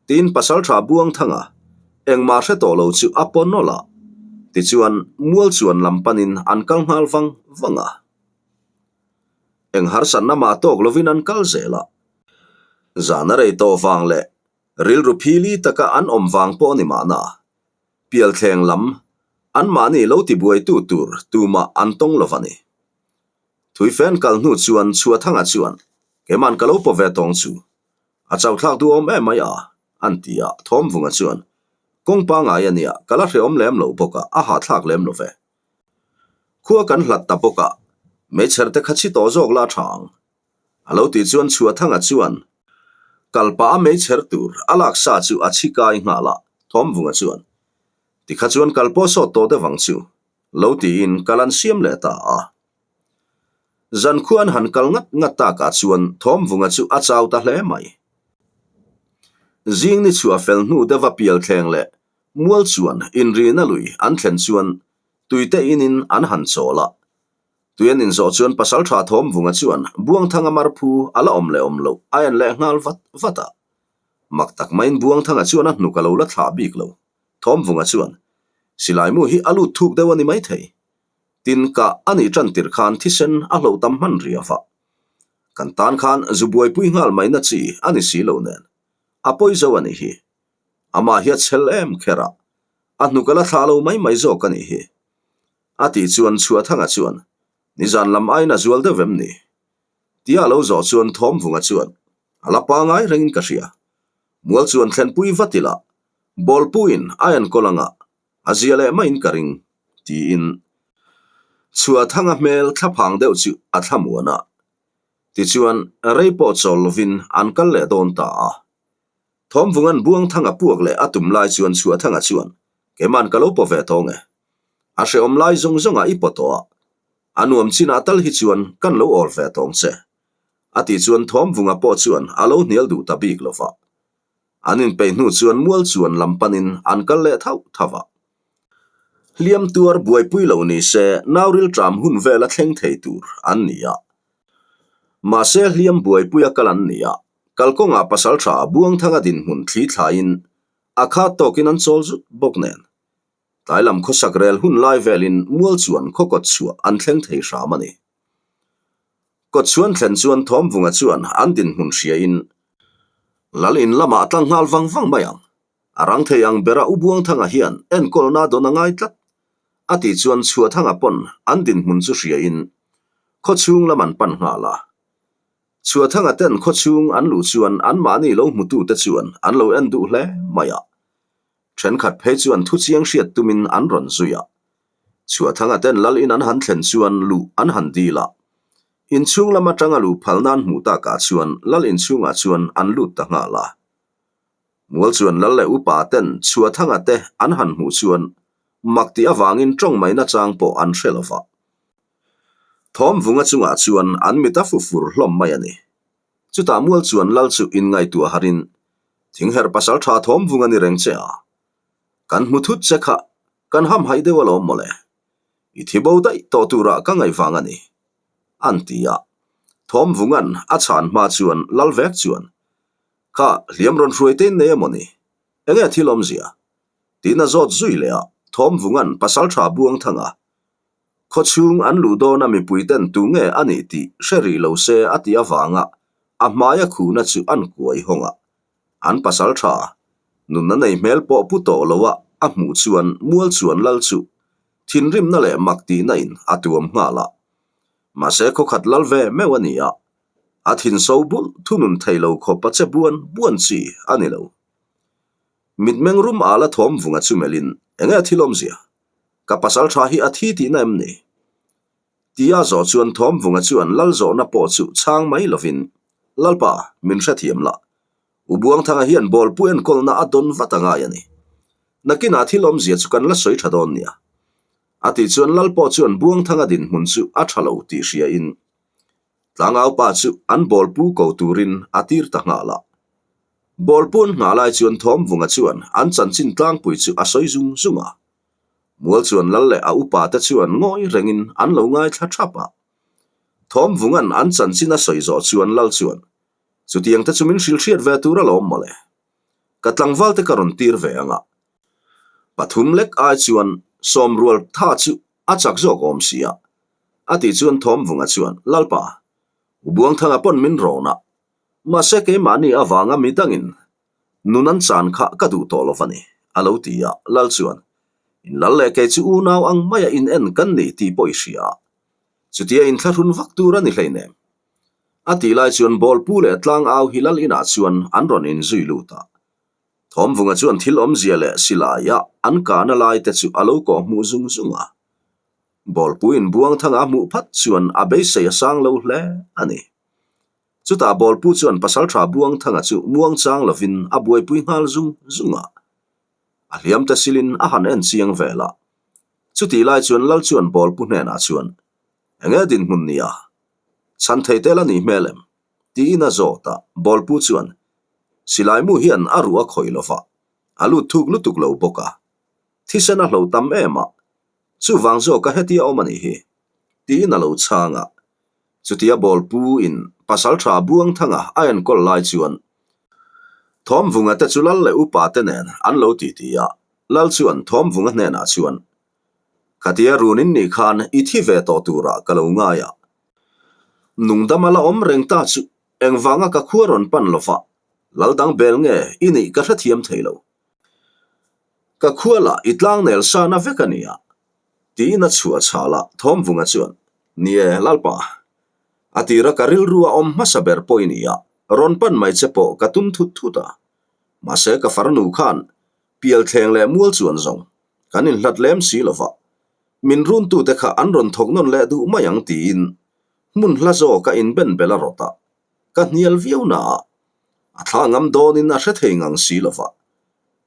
Tiin Pasaltha Buangthanga engmah hre tawh lo chu a paw nawlh a. Tichuan mual chuan lam panin an kal nghal vang vang a. Eng harsatna mah tawk lovin an kal zel a. Zan a rei tawh vang leh rilru phili taka an awm vang pawh a ni mahna. Pialthleng lam anmahni lo tibuaitu tur tumah an tawng lo va ni. Thuifen kal hnu chuan Chhuathanga chuan, Keiman ka lo paw ve tawng chu. A chauthlak duhawm em mai a, an ti a, Thawmvunga chuan, Kawng pangai a nia, ka la hrehawm lem lo bawk a, a hahthlak lem lo ve. Khua kan hlat ta bawk a, meichher te kha chhi tawh zawk la tha ang. A lo tih chuan Chhuathanga chuan kal pah a meichher tur a lak sa chu a chhi kai nghal a, Thawmvunga chuan, Tikha chuan kal pawh sawt tawh deuh ang chu, lo tiin kal an siam leh ta a. Zankhua an han kal ngat ngat takah chuan Thawmvunga chu a chau ta hle mai. Zing ni chhuah fel hnu deuha pial thleng leh mual chuan inrina lui an thlen chuan tuite inin an han chawl a. Tui an inzawh chuan Pasaltha Thawmvunga chuan Buangthanga marphu a la awm leh awm loh a en leh nghal vat vat a. Mak tak maiin Buangthanga chuan a hnuk a lo la thlah bik lo. Thawmvunga chuan, Silaimu hi a lut thuk deuh a ni maithei. Tin, kah a nih tan tirh khan thisen a hlo tam hman ri a vah. Kan tan khan zu buaipui nghal mai na chi a ni si lo nen. A pawi zo a nih hi. Amah hi a chhel em kher a, a hnuk a la thlah lo mai mai zawk a nih hi. A tih chuan Chhuathanga chuan, Nizan lam aiin a zual deuh em ni? Tia a lo zawh chuan Thawmvunga chuan, A la pangai rengin ka hria. Mual chuan thlenpui vat ila, Bawlpuiin a enkawl anga a zia leh maiin ka ring, tiin Chhuathanga hmel thlaphang deuh chu a thlamuan a. Tichuan, rei pawh chawl lovin an kal leh dawn ta a. Thawmvunga'n Buangthanga puak leh a tum lai chuan Chhuathanga chuan, Keima'n ka lo paw ve tawng e. A hrehawm lai zawng zawngah i paw tawh a. A nuam chinah tal hi chuan kan lo awl ve tawng che. A tih chuan Thawmvunga pawh chuan a lo hnial duh ta bik lo va. An inpeih hnu chuan mual chuan lam panin an kal leh thauh thauh a. Hliam tuar buaipui lo ni se nauril ṭam hun vela thleng thei tur an ni a. Mahse hliam buaipuia kal an ni a, kalkawngah pasalṭha Buangthanga dinhmun thli thlaiin a khat tawkin an chawl zut bawk nen. Tlai lam khawsak rel hun lai velin mual chuan khaw kawt chhuah an thleng thei hram a ni. Kawt chhuan thlen chuan Thawmvunga chuan an dinhmun hriain Lal in lamah a tlang nghal vang vang mai ang. A rang thei ang bera U Buangthanga hian enkawlna dawn a ngai tlat. A tih chuan Chhuathanga pawn an dinhmun chu hriain khaw chhung lam an pan nghal a. Chhuathanga ten khaw chhung an luh chuan anmahni lo hmutute chuan an lo en duh hle mai a. Thenkhat phei chuan thuchiang hriat tumin an rawn zui a. Chhuathanga ten lal in an han thlen chuan luh an han dil a. Inchhung lam atanga luh phalna an hmuh takah chuan lal inchhungah chuan an lut ta nghal a. Mual chuan lal leh upa ten Chhuathanga te an han hmuh chuan mak tih avangin tawng mai nachang pawh an hre lo va. Thawmvunga chungah chuan an mit a fu fur hlawm mai a ni. Chutah mual chuan lal chu inngaihtuah harin Thingherh pasal tha thawmvunga ni reng che a, kan hmu thut che kha kan hamhaih deuh alawm mawle. I thi bo daih tawh turah ka ngaih vang a ni, an ti a. Thawmvunga'n a chhan hma chuan lal vek chuan, Kha hliam rawn hruai te in nei emaw ni? Enge thil awmzia? Tiin a zawt zui leh a, Thawmvunga'n pasal tha Buangthanga Khawchhung an luh dawna mipuiten tu nge a nih tih hre rih lo se a tih avanga a hmaia khuhna chu an kuai hawng a. An pasal tha, nunna nei hmel pawh pu tawh loa a hmuh chuan mual chuan lal chu thinrimna leh mak tihna in a tuam nghal a. Mahse khawkhat lal ve meuh a ni a, a thin so bulh thunun thei lo khawp a che buan buan chi a ni lo. Mitmeng rum ala thawm vunga chu melhin enge thil awmzia? Ka pasal tha hi a thi tihna em ni? Tia zawh chuan Thawmvunga chuan lal zawhna pawh chu chhang mai lovin, Lalpa, min hrethiam la. U Buangthanga hian bawlpu enkawlna a dawn vat a ngai a ni. Nakinah thil awmzia chu kan la sawi tha dawn nia. A tih chuan lal pawh chuan Buangthanga dinhmun chu a tha lo tih hriain Tlangaupa chu an bawlpu ko turin a tir ta nghal a. Bawlpu an nghah lai chuan Thawmvunga chuan an chanchin tlangpui chu a sawi zung zung a. Mual chuan lal leh a upa te chuan ngawi rengin an lo ngaithla thap a. Thawmvunga'n an chanchin a sawi zawh chuan lal chuan, Chutiang te chu min hrilh hriat ve tur alawm mawle. Ka tlangval te ka rawn tir ve ang a. Pathum lek ai chuan Sawmrual tha chu a chak zawk awm si a. A tih chuan Thawmvunga chuan, Lalpa! U Buangthanga pawn min rawn a, mahse keimahni avanga mi dangin nun an chan kha ka duh tawh lo va ni, a lo ti a, Lal chuan, In lal leh kei chu unau ang maia in en kan ni tih pawh i hria a, chutia inthlahrun vak tur a ni hleinem. A tih lai chuan Bawlpu leh Tlangau hi Lal inah chuan an rawn inzui lut a, Thawmvunga chuan thil awmzia leh silaia an kahna lai te chu a lo kawh hmuh zung zung a. Bawlpuiin Buangthanga a hmuh phat chuan a beisei a sang lo hle a ni. Chutah Bawlpu chuan Pasaltha Buangthanga chu muangchang lovin a buaipui nghal zung zung a. A hliam te silin a han en chiang vel a. Chutih lai chuan Lal chuan Bawlpu hnenah chuan, Enge dinhmun nia? Chhan thei tel a nih hmel em? Tiin a zawt a, Bawlpu chuan, Silai mu hian a ruh a khawih lo va, a lut thuk lutuk lo bawk a. Thisen a hlo tam em a, chuvang zawk a hetia awm a nih hi, tiin a lo chhang a. Chutia Bawlpu in Pasaltha Buangthanga a enkawl lai chuan Thawmvunga te chu Lal leh Upa te nen an lo titi a, Lal chuan Thawmvunga hnenah chuan, Khatia run in nih khan i thi ve tawh turah ka lo ngai a, nungdam a la awm reng ta chu Engvanga ka khua rawn pan lova, lal dang bel nge i nih ka hrethiam thei lo. Ka khua lah i tlangnel sa na vek a nia, tiin a chhuah chhal a, Thawmvunga chuan, Ni e, Lalpa, a tira ka rilru a awm hmasa ber pawh i ni a, rawn pan mai che pawh ka tum thut thut a. Mahse ka farnu khan pialthleng leh mual chuan zawng kan inhlat lem si lova, min runtute kha an rawn thawk nawn leh duh mai ang tiin Hmun hla zawk a inben bel a rawt a, ka hnial viau na a, a thla ngam dawnin a hre thei ngang si lo va.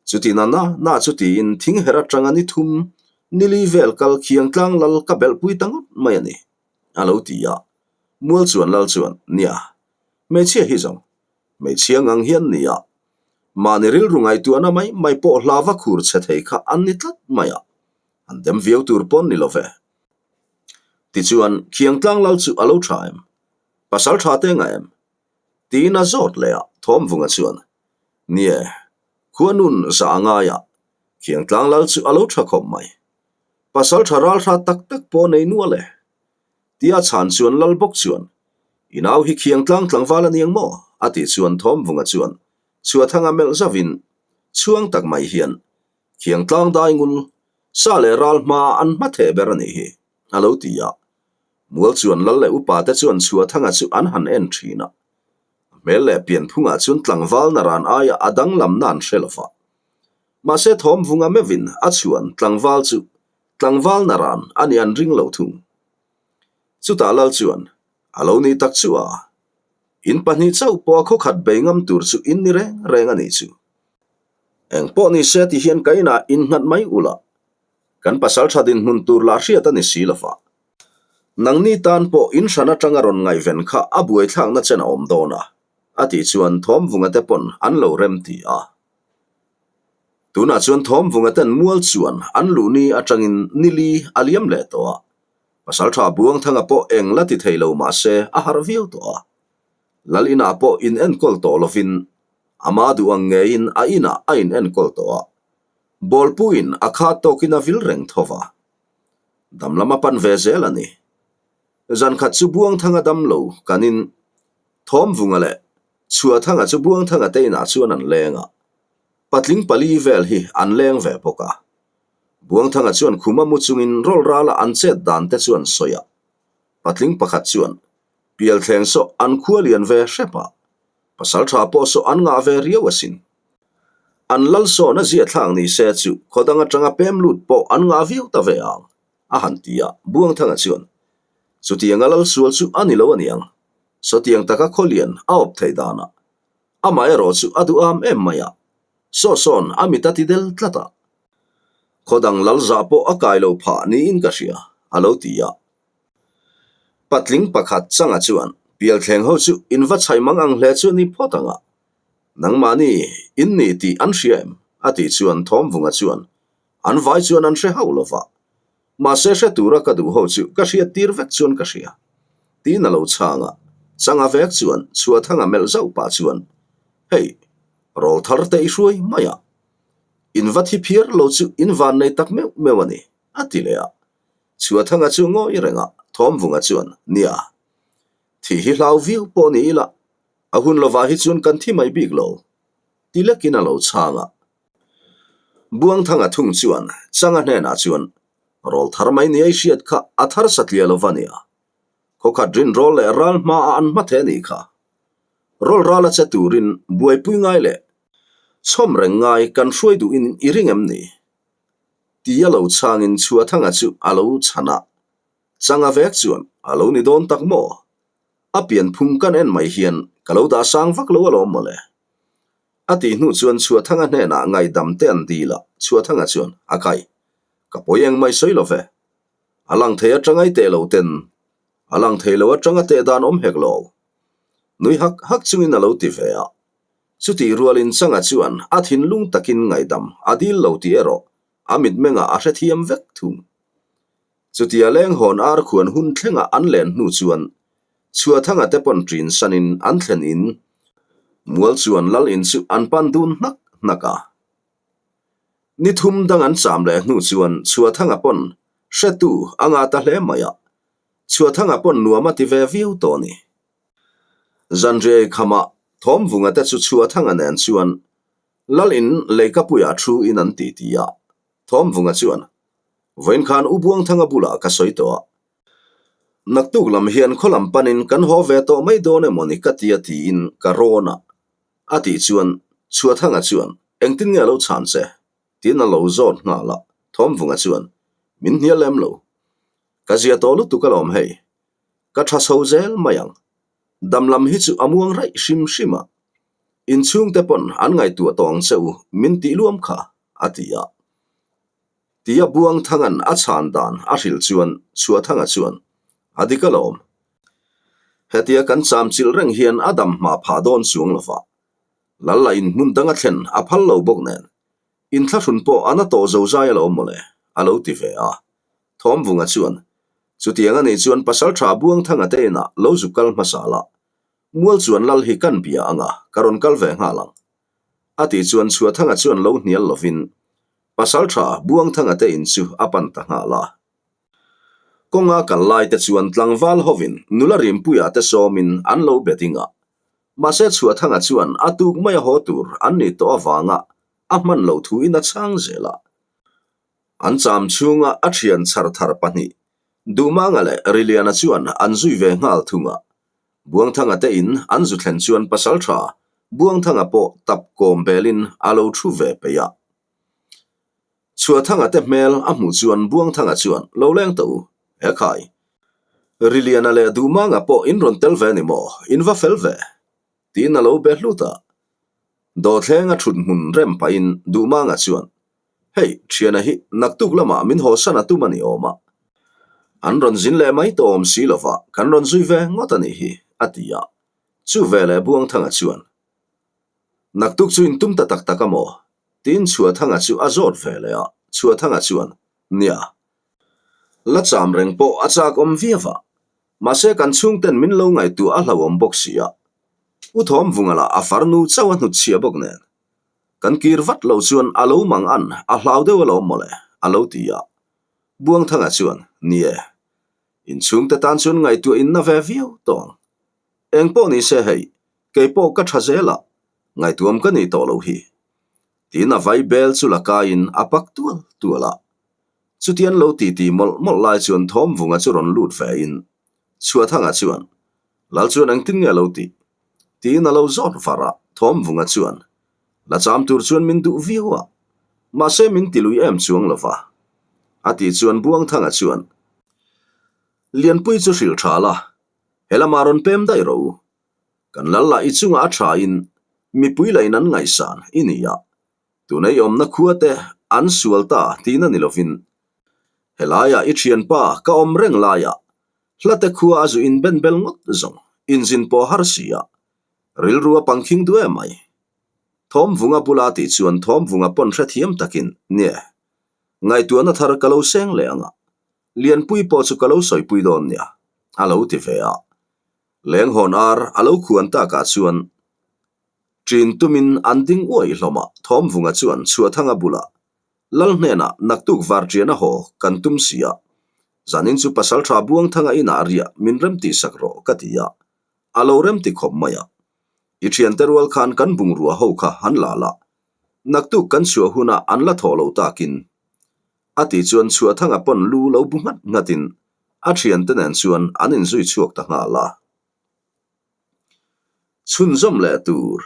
Chuti na na na chu tiin thing her atanga ni thum ni li vel kal khiang tlang lal ka belhpui ta ngawt mai a ni, a lo ti a. Mual chuan lal chuan, Nia, hmeichhia hi zawng, hmeichhia ngang hian nia, mahni rilru ngaihtuahna mai mai pawh hlava khur chhe thei kha an ni tlat mai a, an dem viau tur pawn ni lo ve. Tichuan, Khiangtlang lal chu a lo tha em? Pasal tha te nga em? Tiin a zawt leh a, Thawmvunga chuan, Ni e, khua nun za a ngai a, Khiangtlang lal chu a lo tha khawp mai. Pasal tha ral hrat tak tak pawh nei nual e. Tia chhan chuan lal bawk chuan, I nau hi Khiangtlang tlangval a niang maw? a tih chuan Thawmvunga chuan Chhuathanga melh zauhin, Chhuang tak mai hian, Khiangtlang dai ngul, sa leh ral hma an hma theh ber a nih hi, a lo ti a. Mual chuan lal leh upa te chuan Chhuathanga chu an han en thin a. A hmel leh pianphungah chuan tlangval naran aia a danglamna an hre lo va. Mahse thawmvunga meuhin a chhuan tlangval chu tlangval naran a nih an ring lo thung. Chutah lal chuan, A lo nih tak chu a, in pahnih chauh pawh a khawkhat bei ngam tur chu in ni reng reng a nih chu. Eng pawh ni se ti hian ka inah innghat mai ula, kan pasal tha dinhmun tur lah hriat a ni si lova. Nangni tan pawh in hran atanga rawn ngaihven kha a buaithlakna chen a awm dawn a, a tih chuan Thawmvunga te pawn an lo rem ti a. Tunah chuan Thawmvunga ten mual chuan an luh ni atangin nili a liam leh tawh a, pasal tha Buangthanga pawh eng la ti thei lo mah se a harh viau tawh a. Lal inah pawh in enkawl tawh lovin Ama duh ang ngeiin a inah a in enkawl tawh a, bawlpuiin a khat tawkin a vil reng tho va. Dam lam a pan ve zel a ni. Zankhat chu Buangthanga dam lo kanin Thawmvunga leh Chhuahthanga chu Buangthanga te inah chuan an leng a, patling pali vel hi an leng ve bawk a. Buangthanga chuan khuma mu chungin rawlrala an chet dan te chuan sawi a, patling pakhat chuan Pialthleng saw an khua lian ve hrep a, Pasal tha pawh saw an ngah ve riau asin. An lal sawn a zia thlak ni se chu khaw dang atanga pem lut pawh an ngah viau ta ve ang, a han ti a, Buangthanga chuan, Chutianga lal sual chu a ni lo aniang, sawtiang taka khaw lian a awp theih danah. Amaherawh chu a duh am em mai a, saw sawn a mit a ti del tlat a. Khaw dang lal zah pawh a kai lo phah niin ka hria, a lo ti a. Patling pakhat changa chuan Pialthleng ho chu in va chhai mang ang hle chu ni phawt ang a, nangmahni in ni tih an hria em? a tih chuan Thawmvunga chuan an vai chuan an hre hauh lo va, mahse hre tura ka duh ho chu ka hriat tir vek chuan ka hria tiin a lo chhang a, changa vek chuan Chhuahthanga melh zauh pah chuan Hei, rawl thar te i hruai mai a, in va thi phiar lo chu in van nei tak meuh meuh a ni a ti leh a. Chhuathanga chu ngawi reng a, Thawmvunga chuan, Nia. Thih hi hlau viau pawh ni ila, a hun lovah hi chuan kan thi mai bik lo, ti lekin a lo chhang a. Buangthanga thung chuan Changa hnenah chuan, Rawl thar mai ni ei hriat kha a thar satliah lo va nia. Khawkhat rinrawl leh ral hmaah an hma thei a nih kha. Rawl ral a che turin buaipui ngai leh chhawm reng ngai kan hruai duhin i ring em ni? Tia lo chhangin Chhuahthanga chu a lo chhan a. Changa vek chuan a lo ni dawn tak maw? A pianphung kan en mai hian ka lo dah sang vak lo alawm mawle. A tih hnu chuan Chhuahthanga hnenah ngaihdam te an dil a, Chhuahthanga chuan, A kai, ka pawi eng mai sawi lo ve. A lang thei atanga i teh lo ten, a lang thei lo atanga teh dan awm hek lo. Nui hak hak chungin a lo ti ve a. Chutih rualin Changa chuan a thinlung takin ngaihdam a dil lo tih erawh a mitmengah a hrethiam vek thung. Chutia lenghawn ar khuan hun thlenga an len hnu chuan Chhuathanga te pawn ṭin sanin an thlen in mual chuan lal in chu an pan dun hnak hnak a. Ni thum dang an cham leh hnu chuan Chhuathanga pawn hretu a ngah ta hle mai a, Chhuathanga pawn nuam a ti ve viau tawh a ni. Zanriai khamah Thawmvunga te chu Chhuathanga nen chuan lal in leikapuiah thu in an ti ti a, Thawmvunga chuan, Vawiin khan U Buangthanga bulah ka sawi tawh a. Naktuk lam hian khaw lam panin kan haw ve tawh mai dawn emaw ni ka tia tiin ka rawn a. A tih chuan Chhuathanga chuan, Engtin nge a lo chhan che? tiin a lo zawt nghal a. Thawmvunga chuan, Min hnial lem lo. Ka zia tawh lutuk alawm hei. Ka tha chho zel mai ang. Dam lam hi chu a muang raih hrim hrim a. Inchhungte pawn an ngaihtuah tawh ang che u min tih luam kha, a ti a. Tia Buangthanga'n a chhan dan a hrilh chuan Chhuahthanga chuan, A dik alawm. Hetia kan cham chilh reng hian a dam hma phah dawn chuang lo va. Lalla in hmun dang a thlen a phal lo bawk nen, inthlahrun pawh a na tawh zo zai alawm mawle, a lo ti ve a. Thawmvunga chuan, Chutiang a nih chuan Pasaltha Buangthanga te inah lo zuk kal hmasa la, mual chuan lal hi kan bia anga ka rawn kal ve nghal ang. A tih chuan Chhuahthanga chuan lo hnial lovin Pasaltha Buangthanga te in chu a pan ta nghal a. Kawnga kal lai te chuan tlangval hovin nula Rimpuia te sawmin an lo be ding a. Mahse Chhuahthanga chuan a tuk mai a haw tur an nih tawh avanga a hman loh thuin a chhang zel a. An cham chhunga a thian chhar thar pahnih Duhmanga leh Riliana chuan an zui ve nghal thung a. Buangthanga te in an zu thlen chuan pasaltha Buangthanga pawh tap kawm belin a lo thu ve peih a. Chhuahthanga te hmel a hmuh chuan Buangthanga chuan lo leng tawh u, he khai. Riliana leh Duhmanga pawh in rawn tel ve ni maw, in va fel ve? tiin a lo be hlut a. Dawthleng a thut hmun rem pahin Duhmanga chuan Hei, thiana hi naktuk lamah min haw san a tum a ni awm a. An rawn zin leh mai tawh awm si lova, kan rawn zui ve ngawt a nih hi, a ti a. Chu veleh Buangthanga chuan, Naktuk chu in tum ta tak tak a maw? tiin Chhuahthanga chu a zawt ve leh a. Chhuahthanga chuan, Nia. La cham reng pawh a chak awm viau a. Mahse kan chhungten min lo ngaihtuah a hlauhawm bawk si a. U Thawmvunga lah a farnu chauh a hnutchhiah bawk nen. Kan kir vat lo chuan a lo mang an a hlau deuh alawm mawle, a lo ti a. Buangthanga chuan, Ni e, inchhungte tan chuan ngaihtuah inna ve viau tawh ang. Eng pawh ni se hei, kei pawh ka tha zel a, ngaihtuam ka nih tawh lo hi. Tiin a vai bel chu la kaiin a pak tual tual a. Chutian lo titi mawlh mawlh lai chuan Thawmvunga chu rawn lut ve in, Chhuahthanga chuan, Lal chuan engtin nge a lo tih? Tiin a lo zawt var a, Thawmvunga chuan, La cham tur chuan min duh viau a, mahse min ti lui em chuang lo va. A tih chuan Buangthanga chuan, Lianpui chu hrilh tha la, he lamah rawn pem daih rawh u. Kan lal lah i chungah a tha in, mipui lah in an ngaihsan i ni a, tuna i awmna khua te an sual ta tihna ni lovin, helaiah i thianpa ka awm reng laiah Hlate khua a zu in ben bel ngawt zawng, inzin pawh har si a, rilru a pangkhing duh em mai. Thawmvunga bula tih chuan Thawmvunga pawn hrethiam takin, Nie, ngaihtuahna thar ka lo seng leh ang a, Lianpui pawh chu ka lo sawipui dawn nia, a lo ti ve a. Lenghawn ar a lo khuan takah chuan ṭin tumin an ding uai hlawm a, Thawmvunga chuan Chhuahthanga bulah Lal hnenah naktuk varṭian a haw kan tum si a, zanin chu Pasalṭha Buangthanga inah riah min rem tihsak rawh ka ti a. A lo rem ti khawp mai a. I thiante rual khan kan bungrua ho kha han la la. Naktuk kan chhuah hunah an la thawh lo takin. A tih chuan Chhuahthanga pawn lu lo bu nghat nghatin a thiante nen chuan an inzui chhuak ta nghal a. Chhunzawm leh tur.